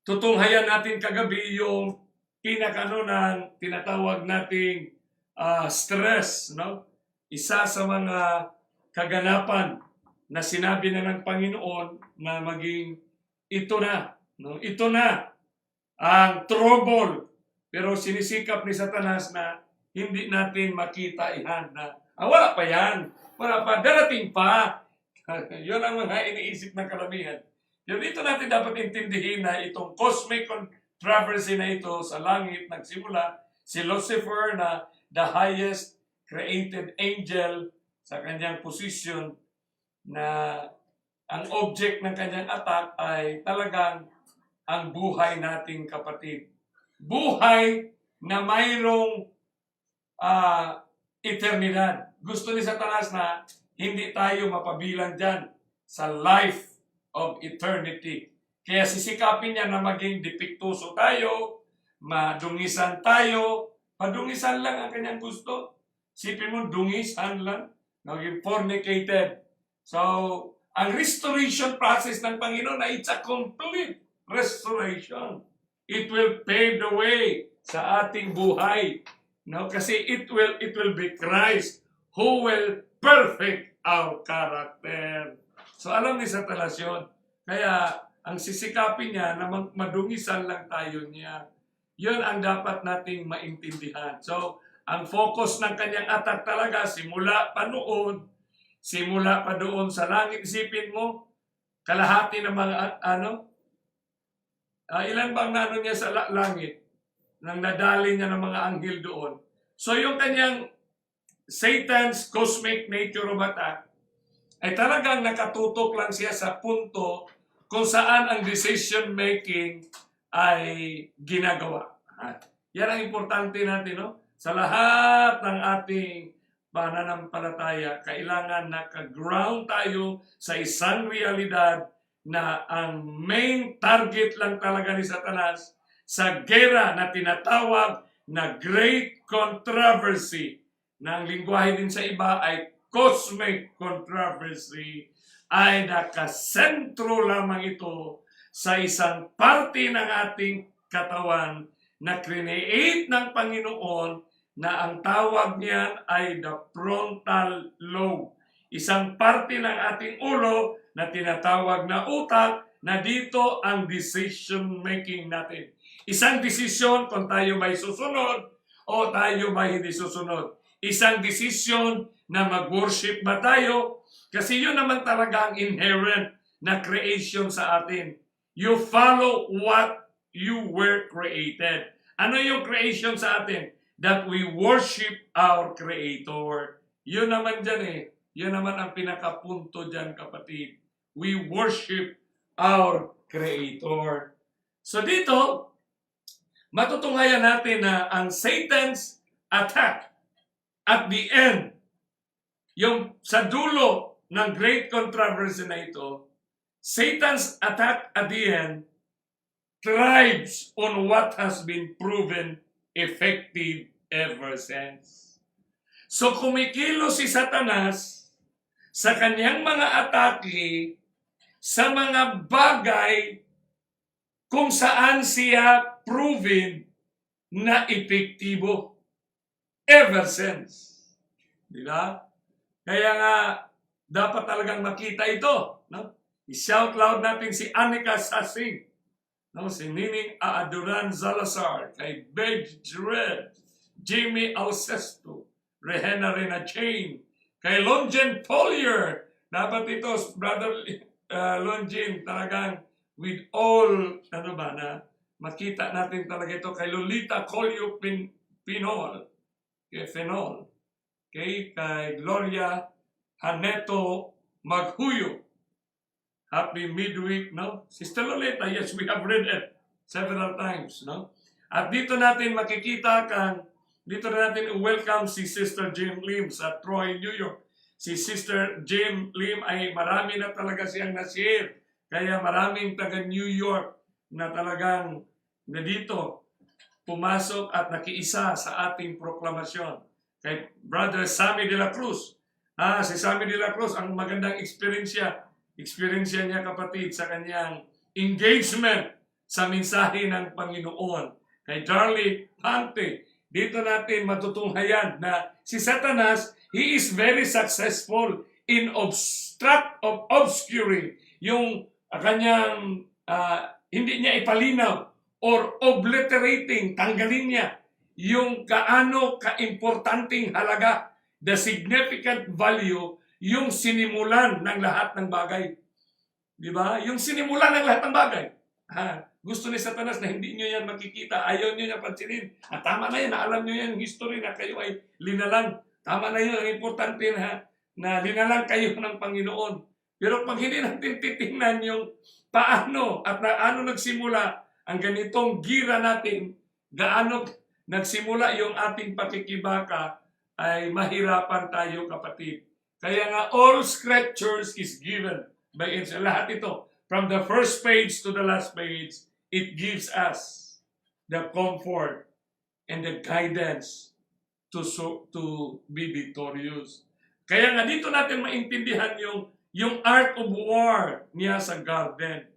tutunghayan natin kagabi yung pinakano ng tinatawag nating stress, no? Isa sa mga kaganapan na sinabi na ng Panginoon na maging ito na, no? Ito na ang trouble. Pero sinisikap ni Satanas na hindi natin makita ihan na wala pa yan. Wala pa, darating pa. Yun ang mga iniisip ng karamihan. Yung dito natin dapat intindihin na itong cosmic controversy na ito sa langit nagsimula si Lucifer na the highest created angel sa kanyang position na ang object ng kanyang attack ay talagang ang buhay nating kapatid. Buhay na mayroong eternidad. Gusto ni Satanas na hindi tayo mapabilang dyan sa life of eternity. Kaya sisikapin niya na maging depiktuso tayo, madungisan tayo, padungisan lang ang kanyang gusto. Sipin mo, dungisan lang, maging fornicated. So, ang restoration process ng Panginoon ay it's a complete restoration. It will pave the way sa ating buhay. No? Kasi it will be Christ who will perfect our character. So alam ni Satanas yun. Kaya ang sisikapin niya na madungisan lang tayo niya. Yun ang dapat nating maintindihan. So ang focus ng kanyang attack talaga simula pa doon sa langit. Isipin mo, kalahati ng mga ilan bang niya sa langit nang nadali niya ng mga anghel doon. So yung kanyang Satan's cosmic nature of attack ay talagang nakatutok lang siya sa punto kung saan ang decision making ay ginagawa. Yan ang importante natin, no? Sa lahat ng ating pananampalataya, kailangan naka-ground tayo sa isang realidad na ang main target lang talaga ni Satanas sa gera na tinatawag na Great Controversy, na ang lingwahe din sa iba ay Cosmic Controversy, ay nakasentro lamang ito sa isang parte ng ating katawan na create ng Panginoon na ang tawag niyan ay the frontal lobe. Isang parte ng ating ulo na tinatawag na utak na dito ang decision making natin. Isang desisyon kung tayo may susunod o tayo may hindi susunod. Isang desisyon na mag-worship ba tayo? Kasi yun naman talaga ang inherent na creation sa atin. You follow what you were created. Ano yung creation sa atin? That we worship our Creator. Yun naman dyan eh. Yun naman ang pinakapunto dyan, kapatid. We worship our Creator. So dito, matutunghayan natin na ang Satan's attack at the end, yung sa dulo ng great controversy na ito, Satan's attack at the end thrives on what has been proven effective ever since. So kumikilos si Satanas sa kanyang mga atake sa mga bagay kung saan siya proven na epektibo ever since. Di ba? Kaya nga, dapat talagang makita ito. No? I-shout loud natin si Anika Sasing, no? Si Nining Aaduran Zalazar, kay Bej Red, Jimmy Alcesto, Rehena Renachane, kay Lonjen Polier. Dapat ito, Brother Lonjen, talagang with all, na makita natin talaga ito kay Lolita Colio Pinol, kay Fenol, kay Gloria Haneto Maghuyo. Happy midweek, no? Sister Lolita, yes, we have read it several times, no? At dito natin makikita dito na natin welcome si Sister Jim Lim sa Troy, New York. Si Sister Jim Lim ay marami na talaga siyang na-share. Kaya maraming taga New York na talagang na dito pumasok at nakiisa sa ating proklamasyon. Kay Brother Sammy de la Cruz. Si Sammy de la Cruz, ang magandang experience niya kapatid sa kanyang engagement sa mensahe ng Panginoon. Kay Charlie Pante, dito natin matutunghayan na si Satanas, he is very successful in obscuring yung kanyang hindi niya ipalinaw or obliterating, tanggalin niya yung kaano kaimportanteng halaga, the significant value, yung sinimulan ng lahat ng bagay. Di ba? Yung sinimulan ng lahat ng bagay. Gusto ni Satanas na hindi nyo yan makikita, ayaw nyo yan pansinin. Tama na yan, alam nyo yan, history na kayo ay linalang. Tama na yun, ang importante na linalang kayo ng Panginoon. Pero pag hindi natin titingnan yung paano at naano nagsimula ang ganitong gira natin, gaano nagsimula yung ating pakikibaka, ay mahirapan tayo, kapatid. Kaya nga, all scriptures is given by lahat ito. From the first page to the last page, it gives us the comfort and the guidance to be victorious. Kaya nga dito natin maintindihan yung art of war niya sa garden.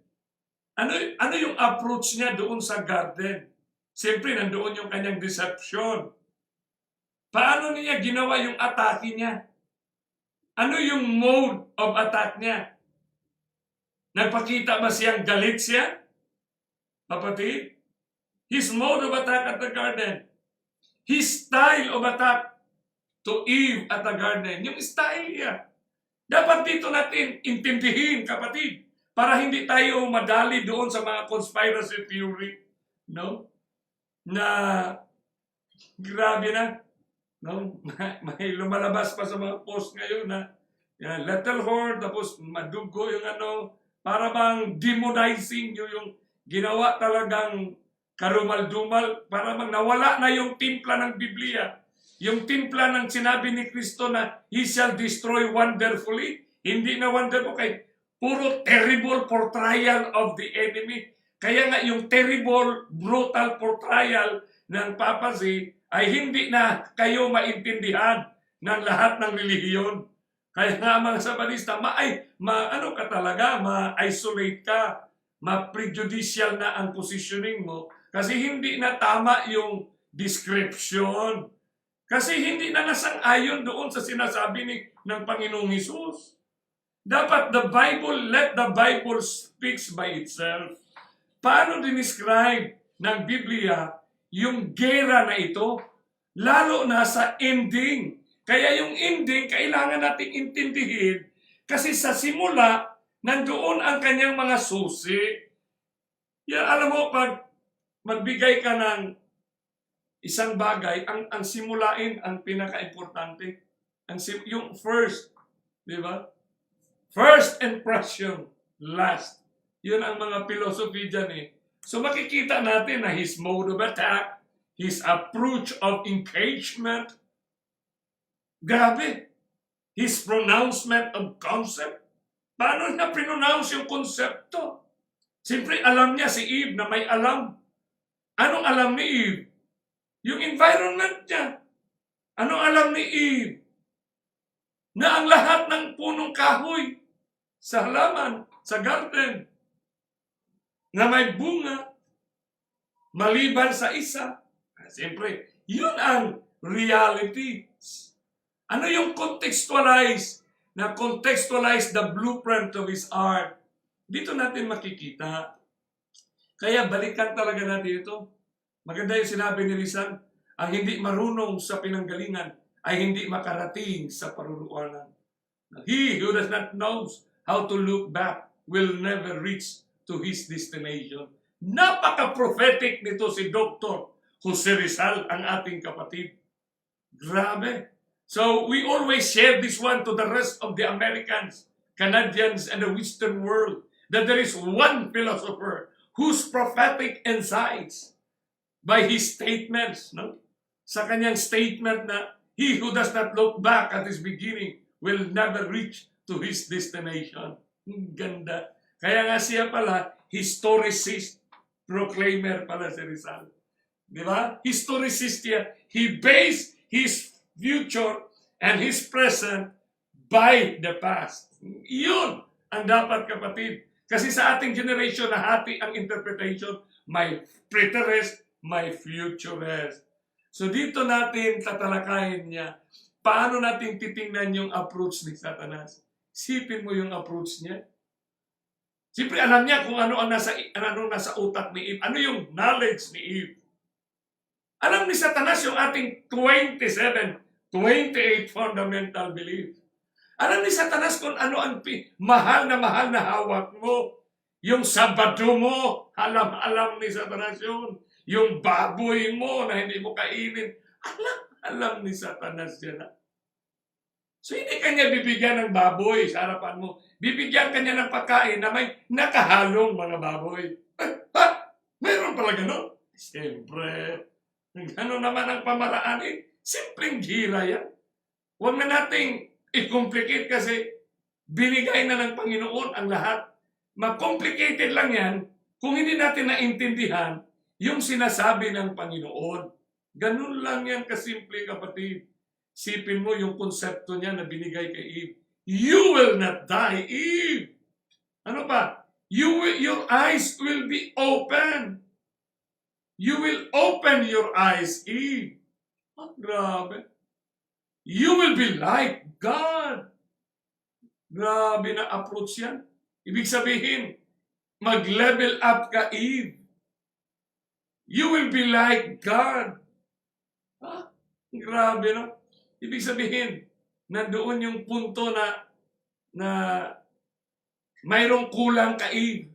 Ano yung approach niya doon sa garden? Siyempre, nandoon yung kanyang deception. Paano niya ginawa yung atake niya? Ano yung mode of attack niya? Nagpakita ba siyang galit siya? Kapatid? His mode of attack at the garden. His style of attack to Eve at the garden. Yung style niya. Dapat dito natin intindihin, kapatid, para hindi tayo madali doon sa mga conspiracy theory. No? Na grabe na. No? May lumalabas pa sa mga post ngayon na little whore, tapos madugo yung para bang demonizing yung ginawa talagang karumal-dumal, para bang nawala na yung timpla ng Biblia. Yung timpla ng sinabi ni Kristo na He shall destroy wonderfully, hindi na wonderful, kay puro terrible portrayal of the enemy. Kaya nga yung terrible, brutal portrayal ng papacy ay hindi na kayo maintindihan ng lahat ng relihiyon. Kaya nga mga Sabbathista, ka talaga, ma-isolate ka, ma-prejudicial na ang positioning mo kasi hindi na tama yung description. Kasi hindi na nasang-ayon doon sa sinasabi ng Panginoong Hesus. Dapat let the Bible speaks by itself. Paano dinescribe ng Biblia yung gera na ito? Lalo na sa ending. Kaya yung ending, kailangan nating intindihin kasi sa simula, nandoon ang kanyang mga susi. Yan, alam mo, pag magbigay ka ng isang bagay, ang simulain, ang pinaka-importante. Yung first, di ba? First impression, last. Yun ang mga philosophy dyan eh. So makikita natin na his mode of attack, his approach of engagement, grabe. His pronouncement of concept. Paano niya pronounce yung konsepto? Siyempre, alam niya si Eve na may alam. Anong alam ni Eve? Yung environment niya. Anong alam ni Eve? Na ang lahat ng punong kahoy sa halaman, sa garden, na may bunga, maliban sa isa. Siyempre, yun ang reality. Ano yung contextualize the blueprint of his art? Dito natin makikita. Kaya balikan talaga natin ito. Maganda yung sinabi ni Rizal, ang hindi marunong sa pinanggalingan ay hindi makarating sa paruruanan. He who does not knows how to look back will never reach to his destination. Napaka-prophetic nito si Dr. Jose Rizal, ang ating kapatid. Grabe. So we always share this one to the rest of the Americans, Canadians, and the Western world, that there is one philosopher whose prophetic insights by his statements, no? Sa kanyang statement na he who does not look back at his beginning will never reach to his destination. Ganda. Kaya nga siya pala, historicist, proclaimer pala si Rizal. Di ba? Historicist siya. He based his future and his present by the past. Yun ang dapat, kapatid. Kasi sa ating generation, nahati ang interpretation, may preterist, may futurist. So dito natin tatalakayin niya, paano natin titingnan yung approach ni Satanas. Sipin mo yung approach niya. Siyempre alam niya kung ano ang nasa utak ni Eve. Ano yung knowledge ni Eve. Alam ni Satanas yung ating 27, 28 fundamental belief. Alam ni Satanas kung ano ang mahal na hawak mo. Yung Sabado mo, alam ni Satanas yun. Yung baboy mo na hindi mo kainin, alam ni Satanas yan. So hindi kanya bibigyan ng baboy sa harapan mo. Bibigyan kanya ng pagkain na may nakahalong mga baboy. Mayroon pala gano'n? Siyempre. Gano'n naman ang pamaraan simpleng gira yan. Huwag na nating i-complicate kasi binigay na ng Panginoon ang lahat. Mag-complicated lang yan kung hindi natin naintindihan yung sinasabi ng Panginoon. Ganun lang yan kasimple, kapatid. Sipin mo yung konsepto niya na binigay kay Eve. You will not die, Eve. Ano ba? Your eyes will be open. You will open your eyes, Eve. Grabe. You will be like God. Grabe na approach yan. Ibig sabihin, mag-level up ka, Eve. You will be like God. Grabe, no? Ibig sabihin, nandoon yung punto na mayroong kulang ka, Eve.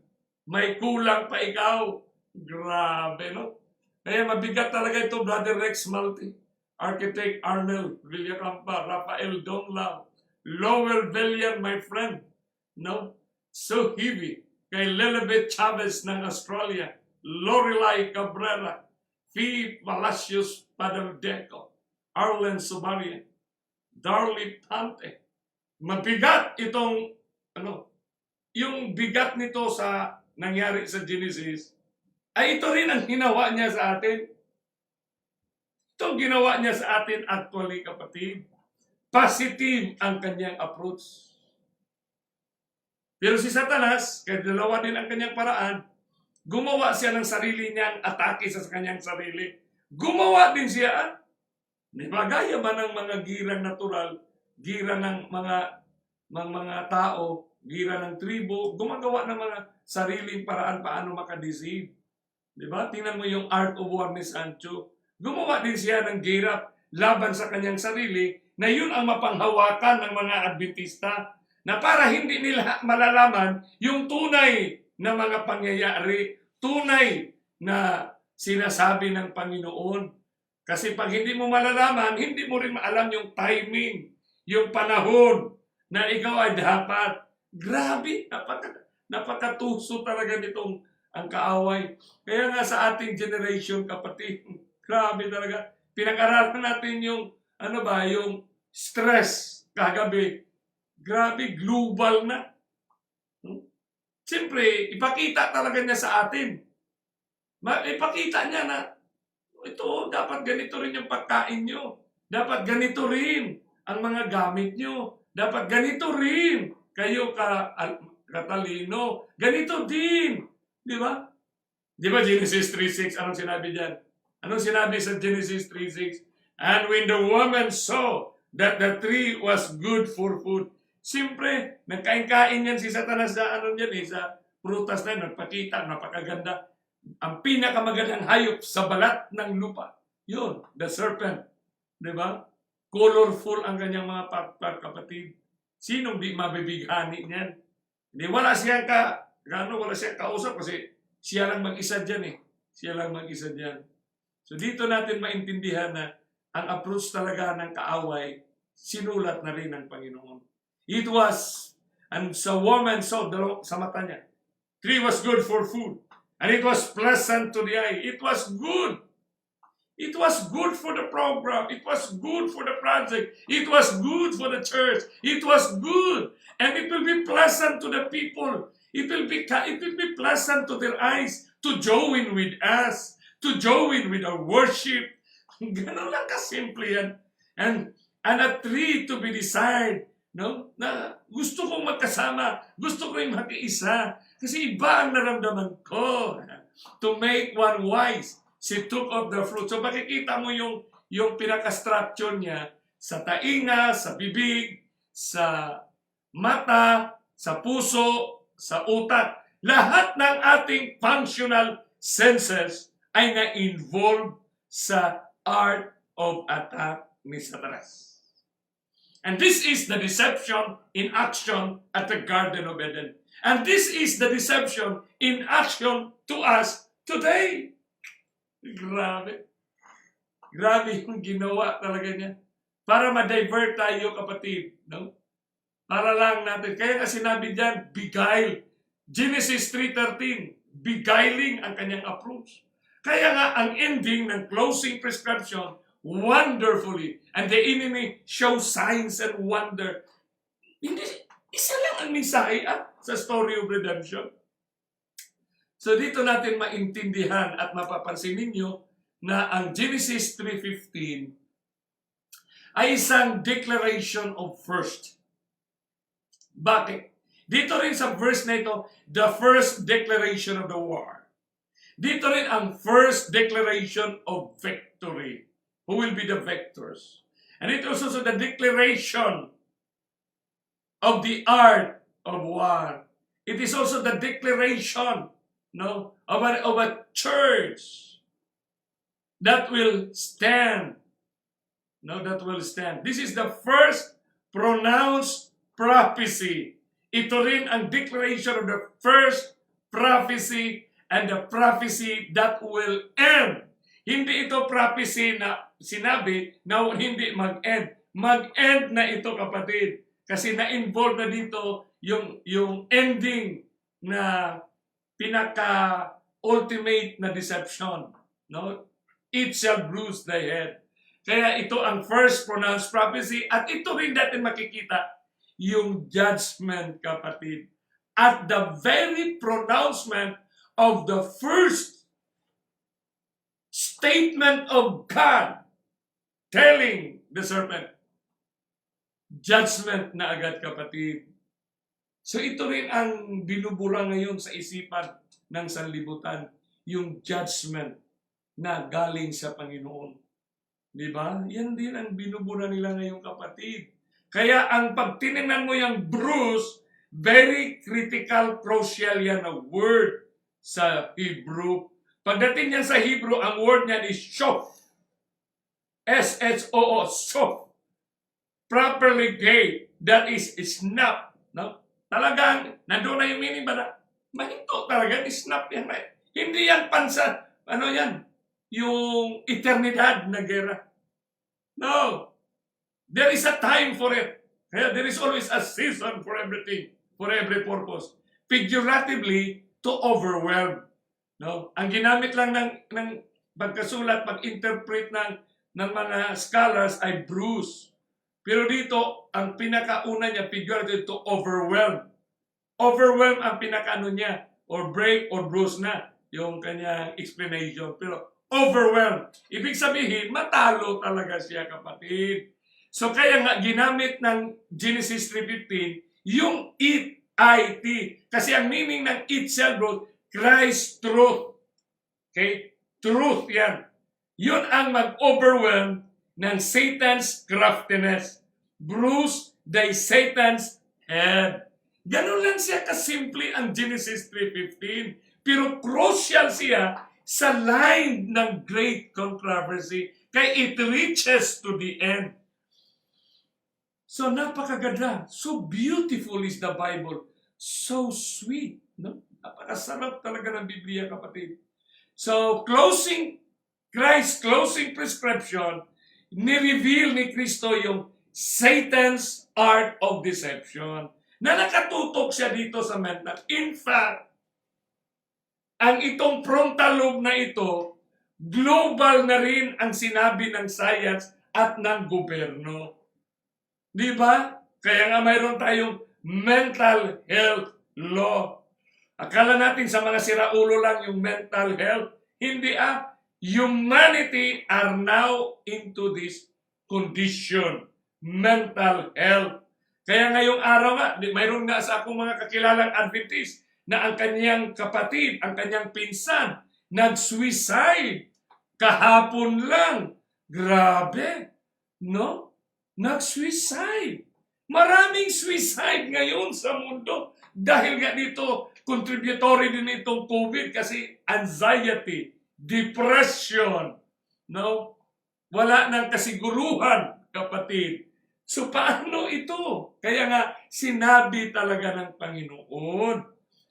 May kulang pa ikaw. Grabe, no? Kaya mabigat talaga ito, Brother Rex Malti, Architect Arnold Villacampa, Rafael Donglao, Lowell Villian, my friend. No? So heavy. Kay Lelebeth Chavez ng Australia, Lorelai Cabrera, Fee Palacios Padamdeco, Arlen Subarian, Darlie Pante. Mabigat itong, yung bigat nito sa nangyari sa Genesis, ay ito rin ang ginawa niya sa atin. Ito ginawa niya sa atin actually, kapatid. Positive ang kanyang approach. Pero si Satanas, kahit dalawa din ang kanyang paraan, gumawa siya ng sarili niyang atake sa kanyang sarili. Gumawa din siya, di ba? Gaya ba ng mga girang natural, gira ng mga tao, gira ng tribo, gumagawa ng mga sariling paraan paano makadeceive. Di ba? Tingnan mo yung Art of War ni Sancho. Gumawa din siya ng gira laban sa kanyang sarili na yun ang mapanghawakan ng mga Adventista na para hindi nila malalaman yung tunay na mga pangyayari, tunay na sinasabi ng Panginoon. Kasi pag hindi mo malalaman, hindi mo rin maalam yung timing, yung panahon na ikaw ay dapat. Grabe, napakatuso talaga nitong ang kaaway. Kaya nga sa ating generation, kapatid, grabe talaga. Pinag-aralan natin yung, yung stress kagabi. Grabe, global na. Siyempre, ipakita talaga niya sa atin. Ipakita niya na, ito, dapat ganito rin yung pagkain nyo. Dapat ganito rin ang mga gamit nyo. Dapat ganito rin kayo katalino. Ganito din. Di ba? Di ba Genesis 3:6, anong sinabi dyan? Anong sinabi sa Genesis 3:6? And when the woman saw that the tree was good for food. Siyempre, nagkain-kain yan si Satanas sa sa prutas na nagpakita, napakaganda. Ang pinakamagandang hayop sa balat ng lupa. Yun, the serpent. Di ba? Colorful ang kanyang mga kapatid. Sinong di mabibighani niyan? Hindi, wala siyang kausap kasi siya lang mag-isa dyan eh. Siya lang mag-isa dyan. So dito natin maintindihan na ang approach talaga ng kaaway, sinulat na rin ng Panginoon. It was, and sa woman saw, sa mata niya, tree was good for food, and it was pleasant to the eye. It was good. It was good for the program. It was good for the project. It was good for the church. It was good. And it will be pleasant to the people. It will be pleasant to their eyes to join with us, to join with our worship. Ganun lang kasimple yan. And a tree to be desired no? Na gusto kong magkasama, gusto ko yung makiisa. Kasi iba ang naramdaman ko. To make one wise, she took of the fruit. So makikita mo yung pinaka-structure niya sa tainga, sa bibig, sa mata, sa puso, sa utak. Lahat ng ating functional senses ay na-involve sa art of attack ni Satanas. And this is the deception in action at the Garden of Eden. And this is the deception in action to us today. Grabe. Grabe yung ginawa talaga niya. Para ma-divert tayo, kapatid. No? Para lang natin. Kaya nga sinabi diyan, beguile. Genesis 3:13, beguiling ang kanyang approach. Kaya nga ang ending ng closing prescription, wonderfully, and the enemy shows signs and wonder. Hindi, isa lang ang mensahe sa story of redemption. So dito natin maintindihan at mapapansin ninyo na ang Genesis 3:15 ay isang declaration of first. Bakit? Dito rin sa verse na ito, the first declaration of the war. Dito rin ang first declaration of victory. Who will be the victors? And it is also the declaration of the art of war. It is also the declaration, no, of a church that will stand. No, that will stand. This is the first pronounced prophecy. Ito rin ang declaration of the first prophecy and the prophecy that will end. Hindi ito prophecy na sinabi na hindi mag-end. Mag-end na ito, kapatid. Kasi na-involve na dito yung ending na pinaka-ultimate na deception. No? It shall bruise thy head. Kaya ito ang first pronounced prophecy at ito rin natin makikita yung judgment, kapatid. At the very pronouncement of the first statement of God telling the serpent, judgment na agad, kapatid. So ito rin ang binubura ngayon sa isipan ng sanlibutan, yung judgment na galing sa Panginoon. Di ba? Yan din ang binubura nila ngayon, kapatid. Kaya ang pagtinignan mo yung bruise, very critical, crucial yan na word sa Hebrew. Pagdating yan sa Hebrew, ang word niyan is shof. S-H-O-O, shof. Properly gay, that is snap. No? Talagang, nandun na yung meaning ba na, mahinto talaga, snap yan. Hindi yan pansa, ano yan, yung eternidad na gera. No. There is a time for it. There is always a season for everything, for every purpose. Figuratively, to overwhelm. No? Ang ginamit lang ng pagkasulat, pag-interpret ng mga scholars ay bruise. Pero dito, ang pinakauna niya, figurative, to overwhelm. Overwhelm ang pinakaano niya, or break or bruise na, yung kanyang explanation. Pero overwhelm. Ibig sabihin, matalo talaga siya, kapatid. So kaya nga, ginamit ng Genesis 3:15, yung it, I-T. Kasi ang meaning ng it shall bruise, Christ truth. Okay? Truth yan. Yun ang mag-overwhelm ng Satan's craftiness. Bruise thy Satan's head. Ganun lang siya kasimple ang Genesis 3:15. Pero crucial siya sa line ng great controversy. Kaya it reaches to the end. So napakaganda. So beautiful is the Bible. So sweet. No? Napakasarap talaga ng Biblia, kapatid. So Christ's closing prescription, ni-reveal ni Kristo yung Satan's art of deception. Na nakatutok siya dito sa mental. In fact, ang itong frontal lobe na ito, global na rin ang sinabi ng science at ng gobyerno. Di ba? Kaya nga mayroon tayong mental health law. Akala natin sa mga siraulo lang yung mental health. Hindi Humanity are now into this condition, mental health. Kaya ngayong araw nga, mayroon nga sa akong mga kakilalang Adventist na ang kanyang kapatid, ang kanyang pinsan, nag-suicide. Kahapon lang. Grabe. No? Nag-suicide. Maraming suicide ngayon sa mundo. Dahil nga dito, contributory din itong COVID kasi anxiety, depression, no? Wala nang kasiguruhan, kapatid. So paano ito? Kaya nga, sinabi talaga ng Panginoon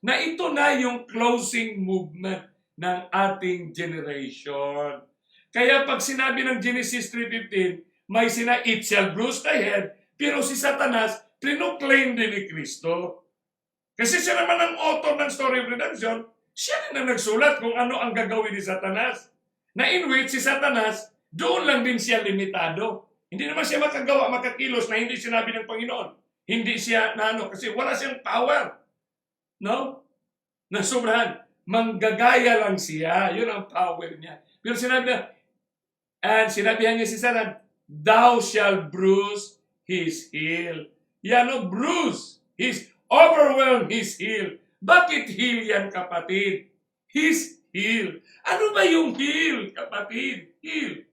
na ito na yung closing movement ng ating generation. Kaya pag sinabi ng Genesis 3:15, may it shall bruise thy head, pero si Satanas, pinoclaim din ni Kristo. Kasi siya naman ang author ng story of redemption, siya rin ang nagsulat kung ano ang gagawin ni Satanas. Na in which si Satanas, doon lang din siya limitado. Hindi naman siya makagawa, makakilos na hindi sinabi ng Panginoon. Hindi siya kasi wala siyang power. No? Na sobrahan. Manggagaya lang siya. Yun ang power niya. Pero sinabihan niya si Satan, thou shall bruise his heel. Yan bruise. Overwhelm his heel. Bakit heel yan, kapatid? His heel. Ano ba yung heel, kapatid? Heel.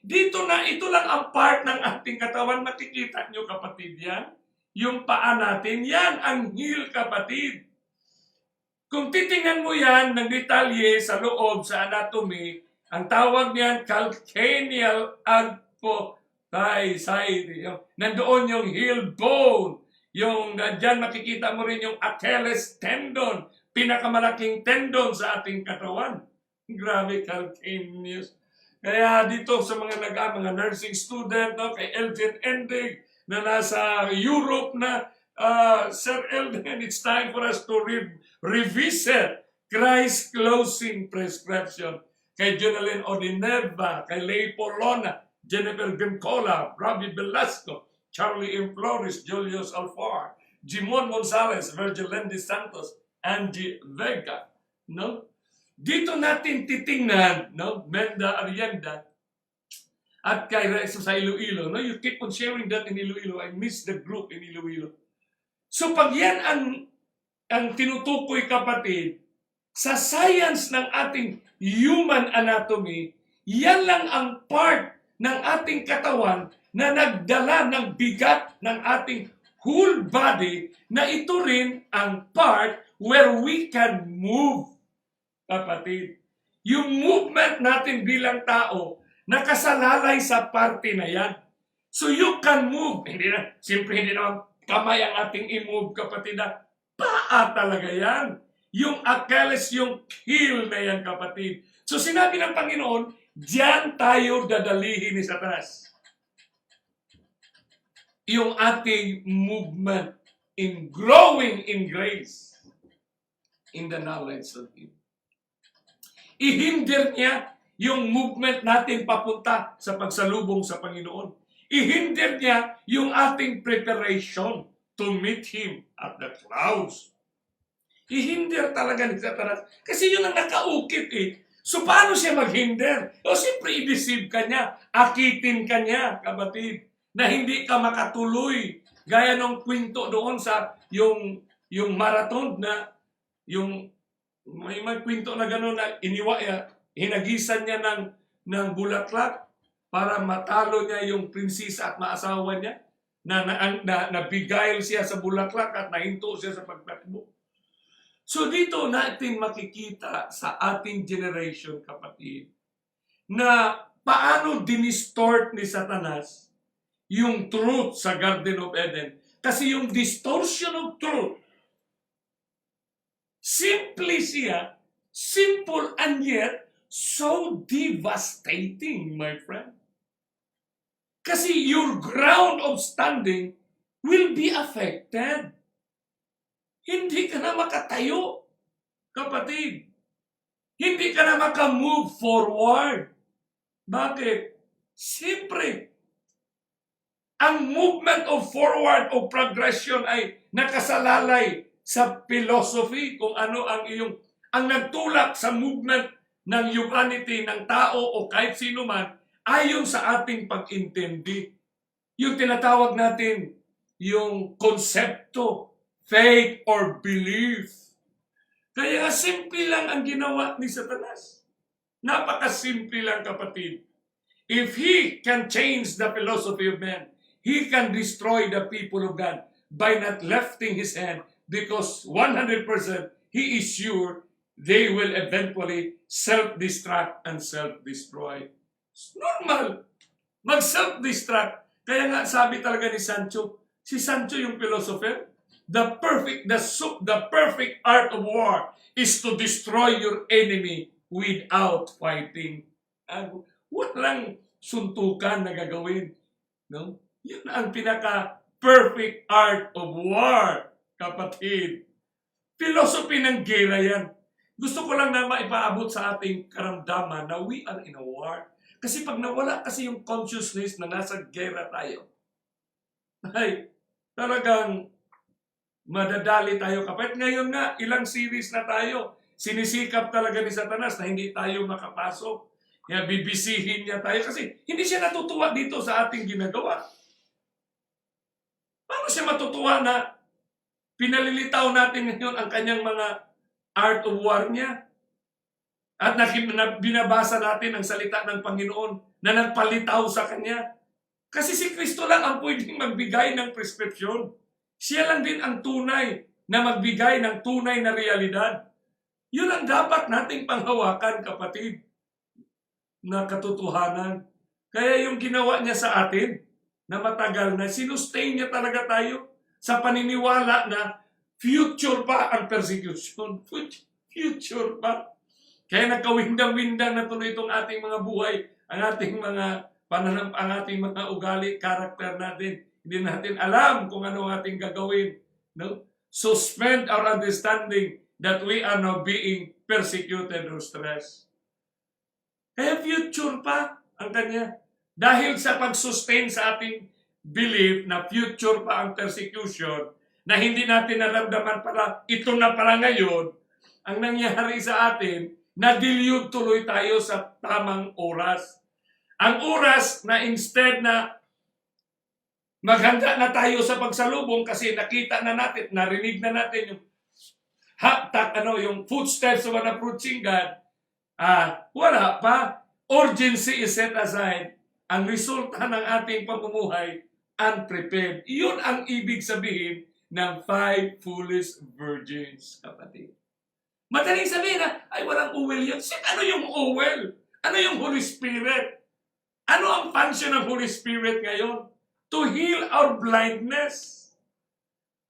Dito na, ito lang ang part ng ating katawan. Makikita nyo, kapatid, yan. Yung paa natin, yan ang heel, kapatid. Kung titingnan mo yan ng detalye sa loob, sa anatomy, ang tawag niyan, calcaneal adipose. Nandoon yung heel bone. Yung dyan makikita mo rin yung Achilles tendon. Pinakamalaking tendon sa ating katawan. Grabe, calcaneus. Kaya dito sa mga nursing student, kay Elgin Endig, na nasa Europe na, Sir Elgin, it's time for us to revisit Christ's closing prescription. Kay Jonalyn Odineva, kay Lay Polona, Jennifer Gimcola, Robbie Velasco, Charlie M. Flores, Julius Alfar, Jimon Gonzalez, Virgil Lendy Santos, Angie Vega. No? Dito natin titingnan, no? Menda Arienda, at kay Reso sa Iloilo. No? You keep on sharing that in Iloilo. I miss the group in Iloilo. So pag yan ang tinutukoy, kapatid, sa science ng ating human anatomy, yan lang ang part ng ating katawan na nagdala ng bigat ng ating whole body, na ito rin ang part where we can move, kapatid. Yung movement natin bilang tao, nakasalalay sa parte na yan. So you can move. Siyempre hindi naman kamay ang ating i-move, kapatid. Paa talaga yan. Yung Achilles, yung heel na yan, kapatid. So sinabi ng Panginoon, diyan tayo dadalihin ni Satanas. Yung ating movement in growing in grace, in the knowledge of Him. Ihindir niya yung movement natin papunta sa pagsalubong sa Panginoon. Ihindir niya yung ating preparation to meet Him at the clouds. Ihindir talaga ni Satanas. Kasi yun ang nakaukit So paano siya maghinder? O siyempre i-deceive ka niya, akitin ka niya, kapatid, na hindi ka makatuloy. Gaya ng kwento doon sa yung marathon na may kwento na gano'n na hinagisan niya ng bulaklak para matalo niya yung prinsesa at maasawa niya, na nabigayl siya sa bulaklak at nahinto siya sa pagtakbo. So dito natin makikita sa ating generation, kapatid, na paano dinistort ni Satanas yung truth sa Garden of Eden. Kasi yung distortion of truth, simple and yet so devastating, my friend. Kasi your ground of standing will be affected. Hindi ka na makatayo, kapatid. Hindi ka na makamove forward. Bakit? Siyempre, ang movement of forward o progression ay nakasalalay sa philosophy, kung ano ang nagtulak sa movement ng humanity, ng tao o kahit sino man, ayon sa ating pag-intindi. Yung tinatawag natin, yung konsepto, faith or belief. Kaya simple lang ang ginawa ni Satanas. Napakasimple lang, kapatid. If he can change the philosophy of man, he can destroy the people of God by not lifting his hand, because 100% he is sure they will eventually self-destruct and self-destroy. It's normal. Mag-self-destruct. Kaya nga sabi talaga ni Sancho, si Sancho yung philosopher, the perfect art of war is to destroy your enemy without fighting. Walang suntukan na gagawin. No? Yun ang pinaka-perfect art of war, kapatid. Philosophy ng gera yan. Gusto ko lang na maipaabot sa ating karamdaman na we are in a war. Kasi pag nawala kasi yung consciousness na nasa gera tayo, ay talagang madadali tayo, kapatid. Ngayon nga, ilang series na tayo. Sinisikap talaga ni Satanas na hindi tayo makapasok. Kaya bibisihin niya tayo kasi hindi siya natutuwa dito sa ating ginagawa. Paano siya matutuwa na pinalilitaw natin ngayon ang kanyang mga art of war niya? At binabasa natin ang salita ng Panginoon na nagpalitaw sa kanya. Kasi si Kristo lang ang pwedeng magbigay ng prescription. Siya lang din ang tunay na magbigay ng tunay na realidad. Yun ang dapat nating panghawakan, kapatid, na katotohanan. Kaya yung ginawa niya sa atin na matagal na, sinustain niya talaga tayo sa paniniwala na future pa ang persecution. Future pa. Kaya nagkawindang-windang na tuloy itong ating mga buhay, ang ating mga ang ating mga ugali, karakter natin. Hindi natin alam kung ano ang ating gagawin. No? Suspend our understanding that we are now being persecuted or stressed. Kaya future pa ang kanya. Dahil sa pag-sustain sa ating belief na future pa ang persecution, na hindi natin naramdaman pala, ito na pala ngayon, ang nangyari sa atin, na-delude tuloy tayo sa tamang oras. Ang oras na instead na maghanda na tayo sa pagsalubong kasi nakita na natin, narinig na natin yung yung footsteps of an approaching God, wala pa. Urgency is set aside. Ang resulta ng ating pamumuhay, unprepared. Iyon ang ibig sabihin ng 5 foolish virgins, kapatid. Madaling sabihin na, ay walang uwel yun. Ano yung uwel? Ano yung Holy Spirit? Ano ang function ng Holy Spirit ngayon? To heal our blindness.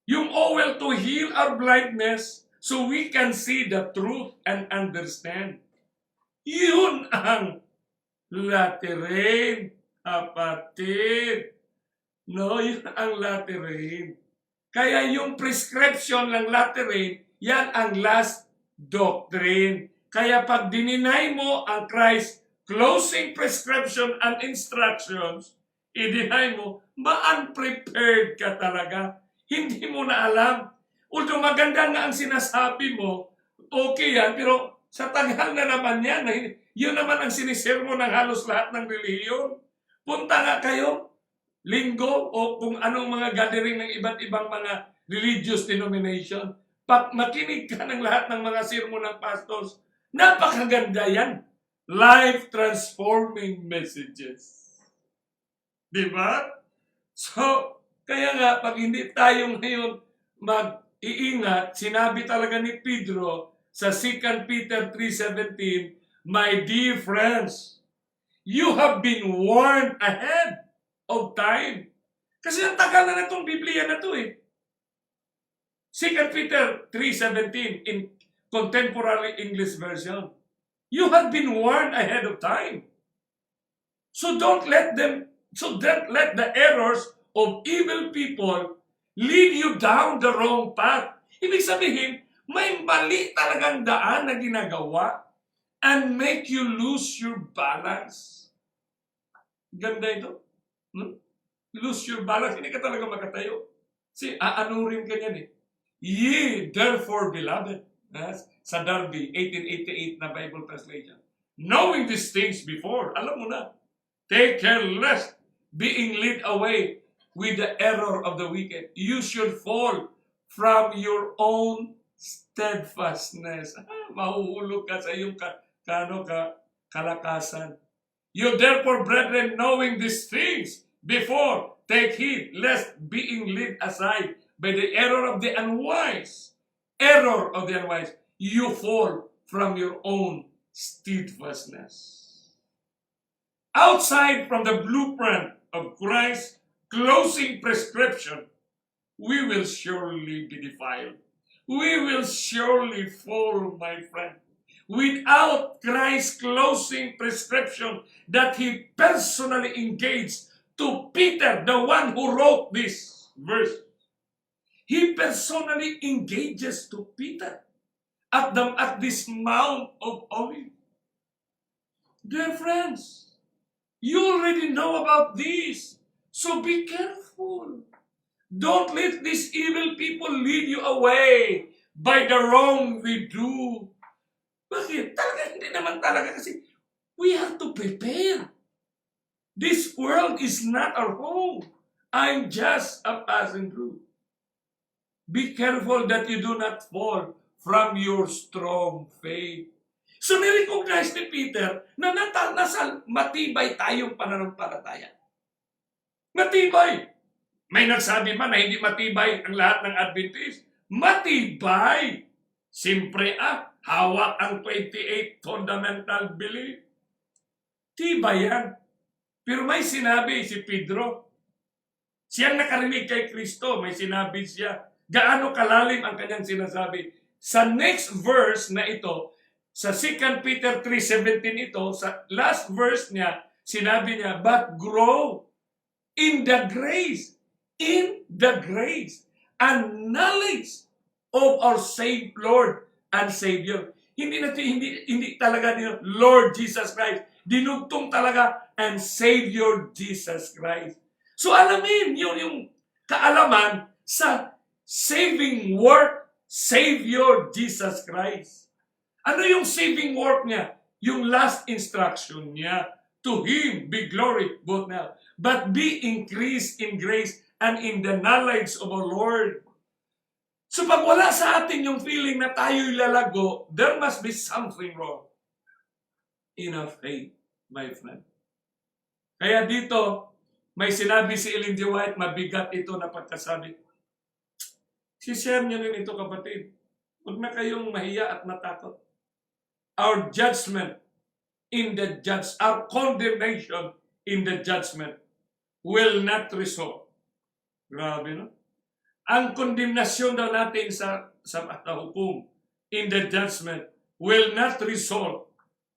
Yung uwel to heal our blindness so we can see the truth and understand. Yun ang latter rain, kapatid. No, yun ang latter rain. Kaya yung prescription ng latter rain, yan ang last doctrine. Kaya pag dininay mo ang Christ closing prescription and instructions, i-deny mo, ma-unprepared ka talaga. Hindi mo na alam. Although maganda nga ang sinasabi mo, okay yan, pero sa tagal na naman yan, yun naman ang sinisir mo ng halos lahat ng relihiyon. Punta nga kayo, linggo, o kung anong mga gathering ng iba't ibang mga religious denomination. Makinig ka ng lahat ng mga sermon ng pastors. Napakaganda yan. Life-transforming messages. Diba? So, kaya nga, pag hindi tayo ngayon mag-iingat, sinabi talaga ni Pedro sa 2 Peter 3:17, my dear friends, you have been warned ahead of time. Kasi ang tagal na itong Biblia na ito eh. 2 Peter 3:17 in Contemporary English Version. You have been warned ahead of time. So don't let the errors of evil people lead you down the wrong path. Ibig sabihin, may mali talagang daan na ginagawa and make you lose your balance. Ganda ito. Lose your balance. Hindi ka talaga makatayo. Kasi aanurin ka niyan eh. Ye, therefore, beloved, sa Darby, 1888 na Bible translation, knowing these things before, alam mo na, take care lest being led away with the error of the wicked. You should fall from your own steadfastness. Mahuhulog ka sa iyong kalakasan. You therefore, brethren, knowing these things before, take heed, lest being led aside by the error of the unwise, you fall from your own steadfastness. Outside from the blueprint of Christ's closing prescription, we will surely be defiled. We will surely fall, my friend. Without Christ's closing prescription that he personally engaged to Peter, the one who wrote this verse. He personally engages to Peter at this Mount of Olives. Dear friends, you already know about this, so be careful. Don't let these evil people lead you away by the wrong we do. Bakit? Talaga, hindi naman talaga kasi we have to prepare. This world is not our home. I'm just a passing through. Be careful that you do not fall from your strong faith. So nirecognize ni Peter na nasa matibay tayong pananampalataya. Matibay. May nagsabi man na hindi matibay ang lahat ng Adventist. Matibay. Siyempre hawak ang 28 fundamental belief. Tibay yan. Pero may sinabi si Pedro. Siyang nakarinig kay Kristo, may sinabi siya. Gaano kalalim ang kanyang sinasabi. Sa next verse na ito, sa 2 Peter 3:17 ito, sa last verse niya, sinabi niya, but grow in the grace and knowledge of our Lord and Savior. Hindi talaga Lord Jesus Christ. Dinugtong talaga and Savior Jesus Christ. So alamin yun yung kaalaman sa saving work, Savior Jesus Christ. Ano yung saving work niya? Yung last instruction niya. To Him be glory both now, but be increased in grace and in the knowledge of our Lord. So pag wala sa atin yung feeling na tayo'y lalago, there must be something wrong in our faith, my friend. Kaya dito, may sinabi si Ellen G. White, mabigat ito na pagkasabi. Si-share niyo rin ito, kapatid. Huwag na kayong mahiya at matakot. Our judgment our condemnation in the judgment will not result. Grabe, no? Ang kondemnasyon daw natin sa hukom in the judgment will not result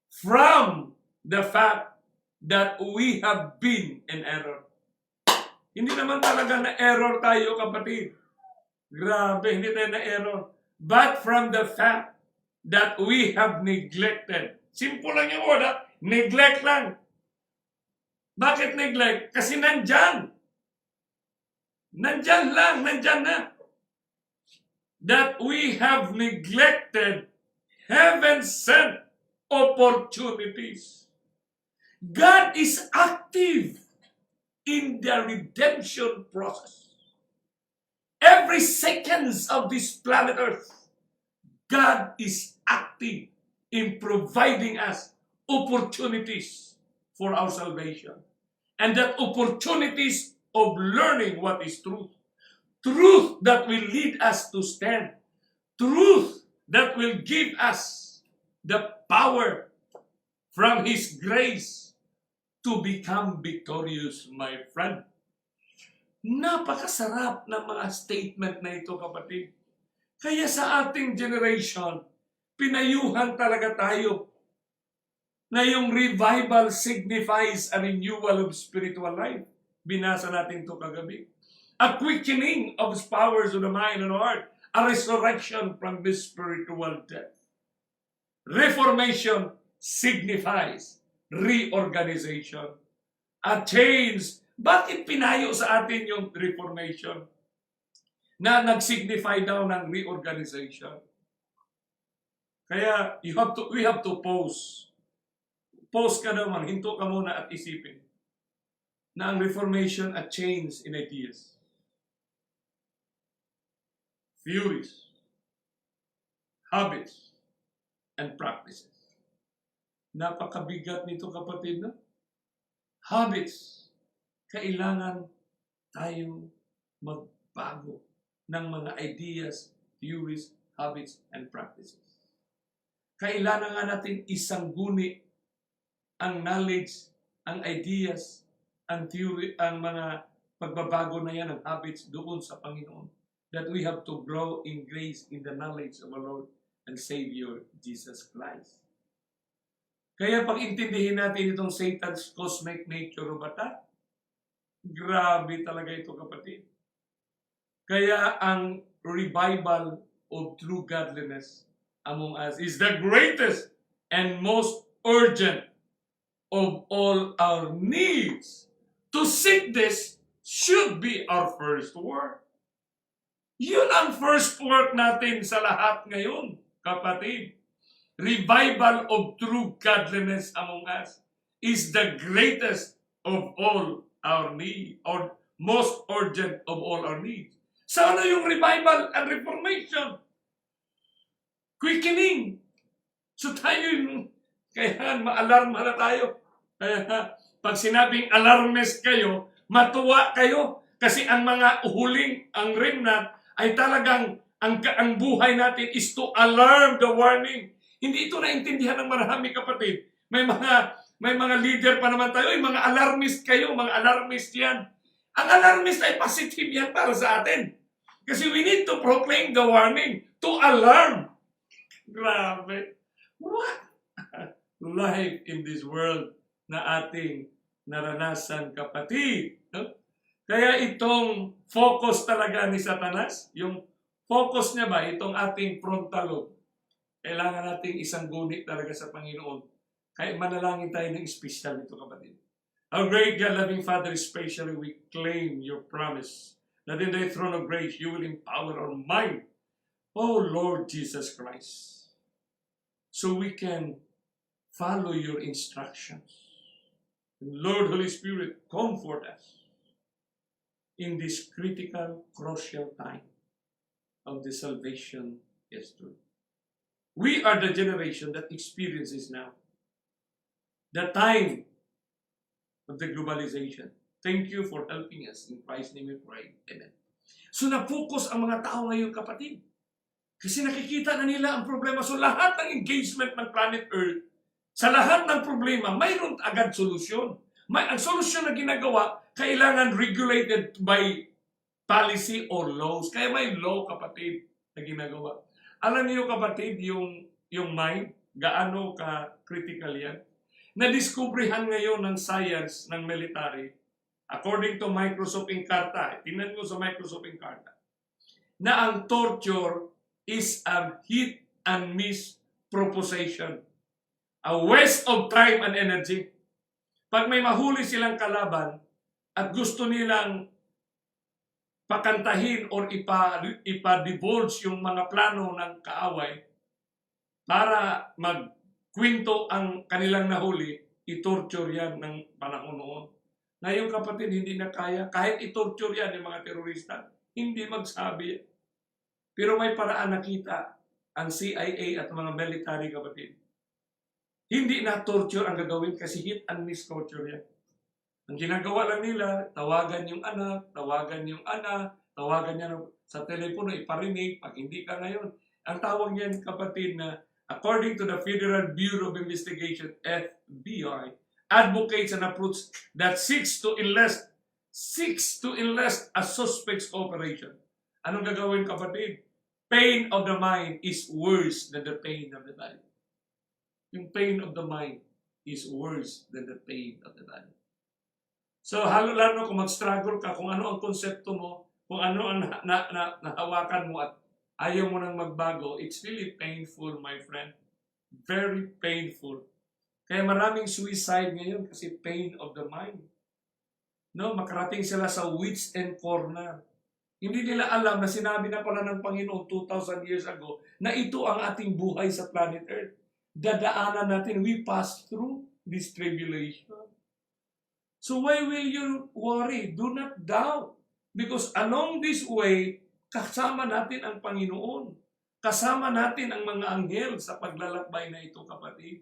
from the fact that we have been in error. Hindi naman talaga na error tayo, kapatid. Grabe, hindi tayo na error. But from the fact that we have neglected. Simple lang yung word, neglect lang. Bakit neglect? Kasi nandyan. Nandyan lang, nandyan na. That we have neglected heaven-sent opportunities. God is active in the redemption process. Every seconds of this planet Earth, God is active in providing us opportunities for our salvation. And that opportunities of learning what is truth. Truth that will lead us to stand. Truth that will give us the power from His grace to become victorious, my friend. Napakasarap ng mga statement na ito, kapatid. Kaya sa ating generation, pinayuhan talaga tayo na yung revival signifies a renewal of spiritual life. Binasa natin ito kagabi. A quickening of powers of the mind and heart. A resurrection from this spiritual death. Reformation signifies reorganization. A change. Bakit pinayo sa atin yung reformation? Na nag-signify daw ng reorganization. Kaya we have to pause. Pause ka naman, hinto ka muna at isipin. na ang Reformation a change in ideas, theories, habits, and practices. Napakabigat nito, kapatid, no? Habits. Kailangan tayong magbago ng mga ideas, theories, habits, and practices. Kailangan nga natin isang guni ang knowledge, ang ideas, ang theory, ang mga pagbabago na yan, ang habits doon sa Panginoon. That we have to grow in grace in the knowledge of our Lord and Savior, Jesus Christ. Kaya pag intindihin natin itong Satan's cosmic nature o bata, grabe talaga ito, kapatid. Kaya ang revival of true godliness among us is the greatest and most urgent of all our needs. To seek this should be our first work. Yun ang first work natin sa lahat ngayon, kapatid. Revival of true godliness among us is the greatest of all our needs, or most urgent of all our needs. Sana yung revival and reformation. Quickening. So tayo yung, kaya ma-alarma na tayo. Kaya pag sinabing alarmist kayo, matuwa kayo. Kasi ang mga huling, ang remnant, ay talagang, ang buhay natin is to alarm the warning. Hindi ito naintindihan ng marami, kapatid. May mga leader pa naman tayo, mga alarmist kayo, mga alarmist yan. Ang alarmist ay positive yan para sa atin. Kasi we need to proclaim the warning, to alarm. Grabe. What? Life in this world na ating naranasan, kapatid. No? Kaya itong focus talaga ni Satanas, yung focus niya ba, itong ating frontal lobe, kailangan nating isang gunit talaga sa Panginoon. Kaya manalangin tayo ng special nito, kapatid. Our great God, loving Father, especially we claim your promise that in the throne of grace you will empower our mind, oh Lord Jesus Christ, so we can follow your instructions. And Lord, Holy Spirit, comfort us in this critical, crucial time of the salvation history. We are the generation that experiences now the time of the globalization. Thank you for helping us. In Christ's name we pray. Amen. So na-focus ang mga tao ngayon, kapatid. Kasi nakikita na nila ang problema. So lahat ng engagement ng planet Earth, sa lahat ng problema, mayroon agad solusyon. Ang solusyon na ginagawa, kailangan regulated by policy or laws. Kaya may law, kapatid, na ginagawa. Alam niyo, kapatid, yung mind, gaano ka-critical yan? Na-discoveryhan ngayon ng science, ng military, according to Microsoft Encarta, tingnan mo sa Microsoft Encarta, na ang torture is a hit and miss proposition. A waste of time and energy. Pag may mahuli silang kalaban at gusto nilang pakantahin or ipa-divulge yung mga plano ng kaaway para magkwento ang kanilang nahuli, i-torture yan ng panahon noon. Ngayon, kapatid, hindi na kaya. Kahit i-torture yan yung mga terorista, hindi magsabi. Pero may paraan nakita ang CIA at mga military, kapatid. Hindi na torture ang gagawin kasi hit and miss torture yan. Ang ginagawa lang nila, tawagan yung anak, tawagan niya sa telepono, iparinig, pag hindi ka ngayon. Ang tawag niyan, kapatid, na according to the Federal Bureau of Investigation, FBI, advocates an approach that seeks to enlist a suspect's cooperation. Anong gagawin, kapatid? Pain of the mind is worse than the pain of the body. Yung pain of the mind is worse than the pain of the body. So, lalo kung mag-struggle ka, kung ano ang konsepto mo, kung ano ang nahawakan mo at ayaw mo nang magbago, it's really painful, my friend. Very painful. Kaya maraming suicide ngayon kasi pain of the mind. No, makarating sila sa wits and corner. Hindi nila alam na sinabi na pala ng Panginoon 2,000 years ago na ito ang ating buhay sa planet Earth. Dadaanan natin, we pass through this tribulation. So why will you worry? Do not doubt. Because along this way, kasama natin ang Panginoon. Kasama natin ang mga anghel sa paglalakbay na ito, kapatid.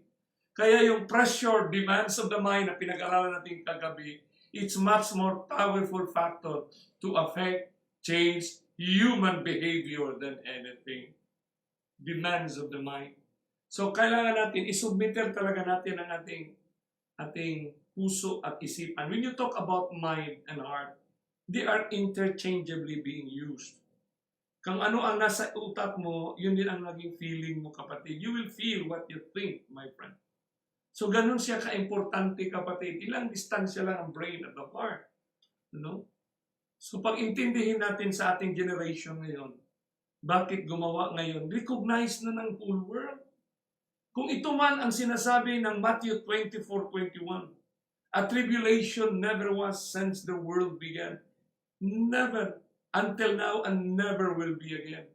Kaya yung pressure, demands of the mind na pinag-aralan natin kagabi, it's much more powerful factor to affect, change human behavior than anything. Demands of the mind. So kailangan natin, isubmitter talaga natin ang ating puso at isipan. When you talk about mind and heart, they are interchangeably being used. Kung ano ang nasa utak mo, yun din ang naging feeling mo, kapatid. You will feel what you think, my friend. So ganun siya ka-importante, kapatid. Ilang distansya lang ang brain at the heart. No? So pag intindihin natin sa ating generation ngayon, bakit gumawa ngayon? Recognize na ng whole world. Kung ito man ang sinasabi ng Matthew 24:21, a tribulation never was since the world began. Never, until now, and never will be again.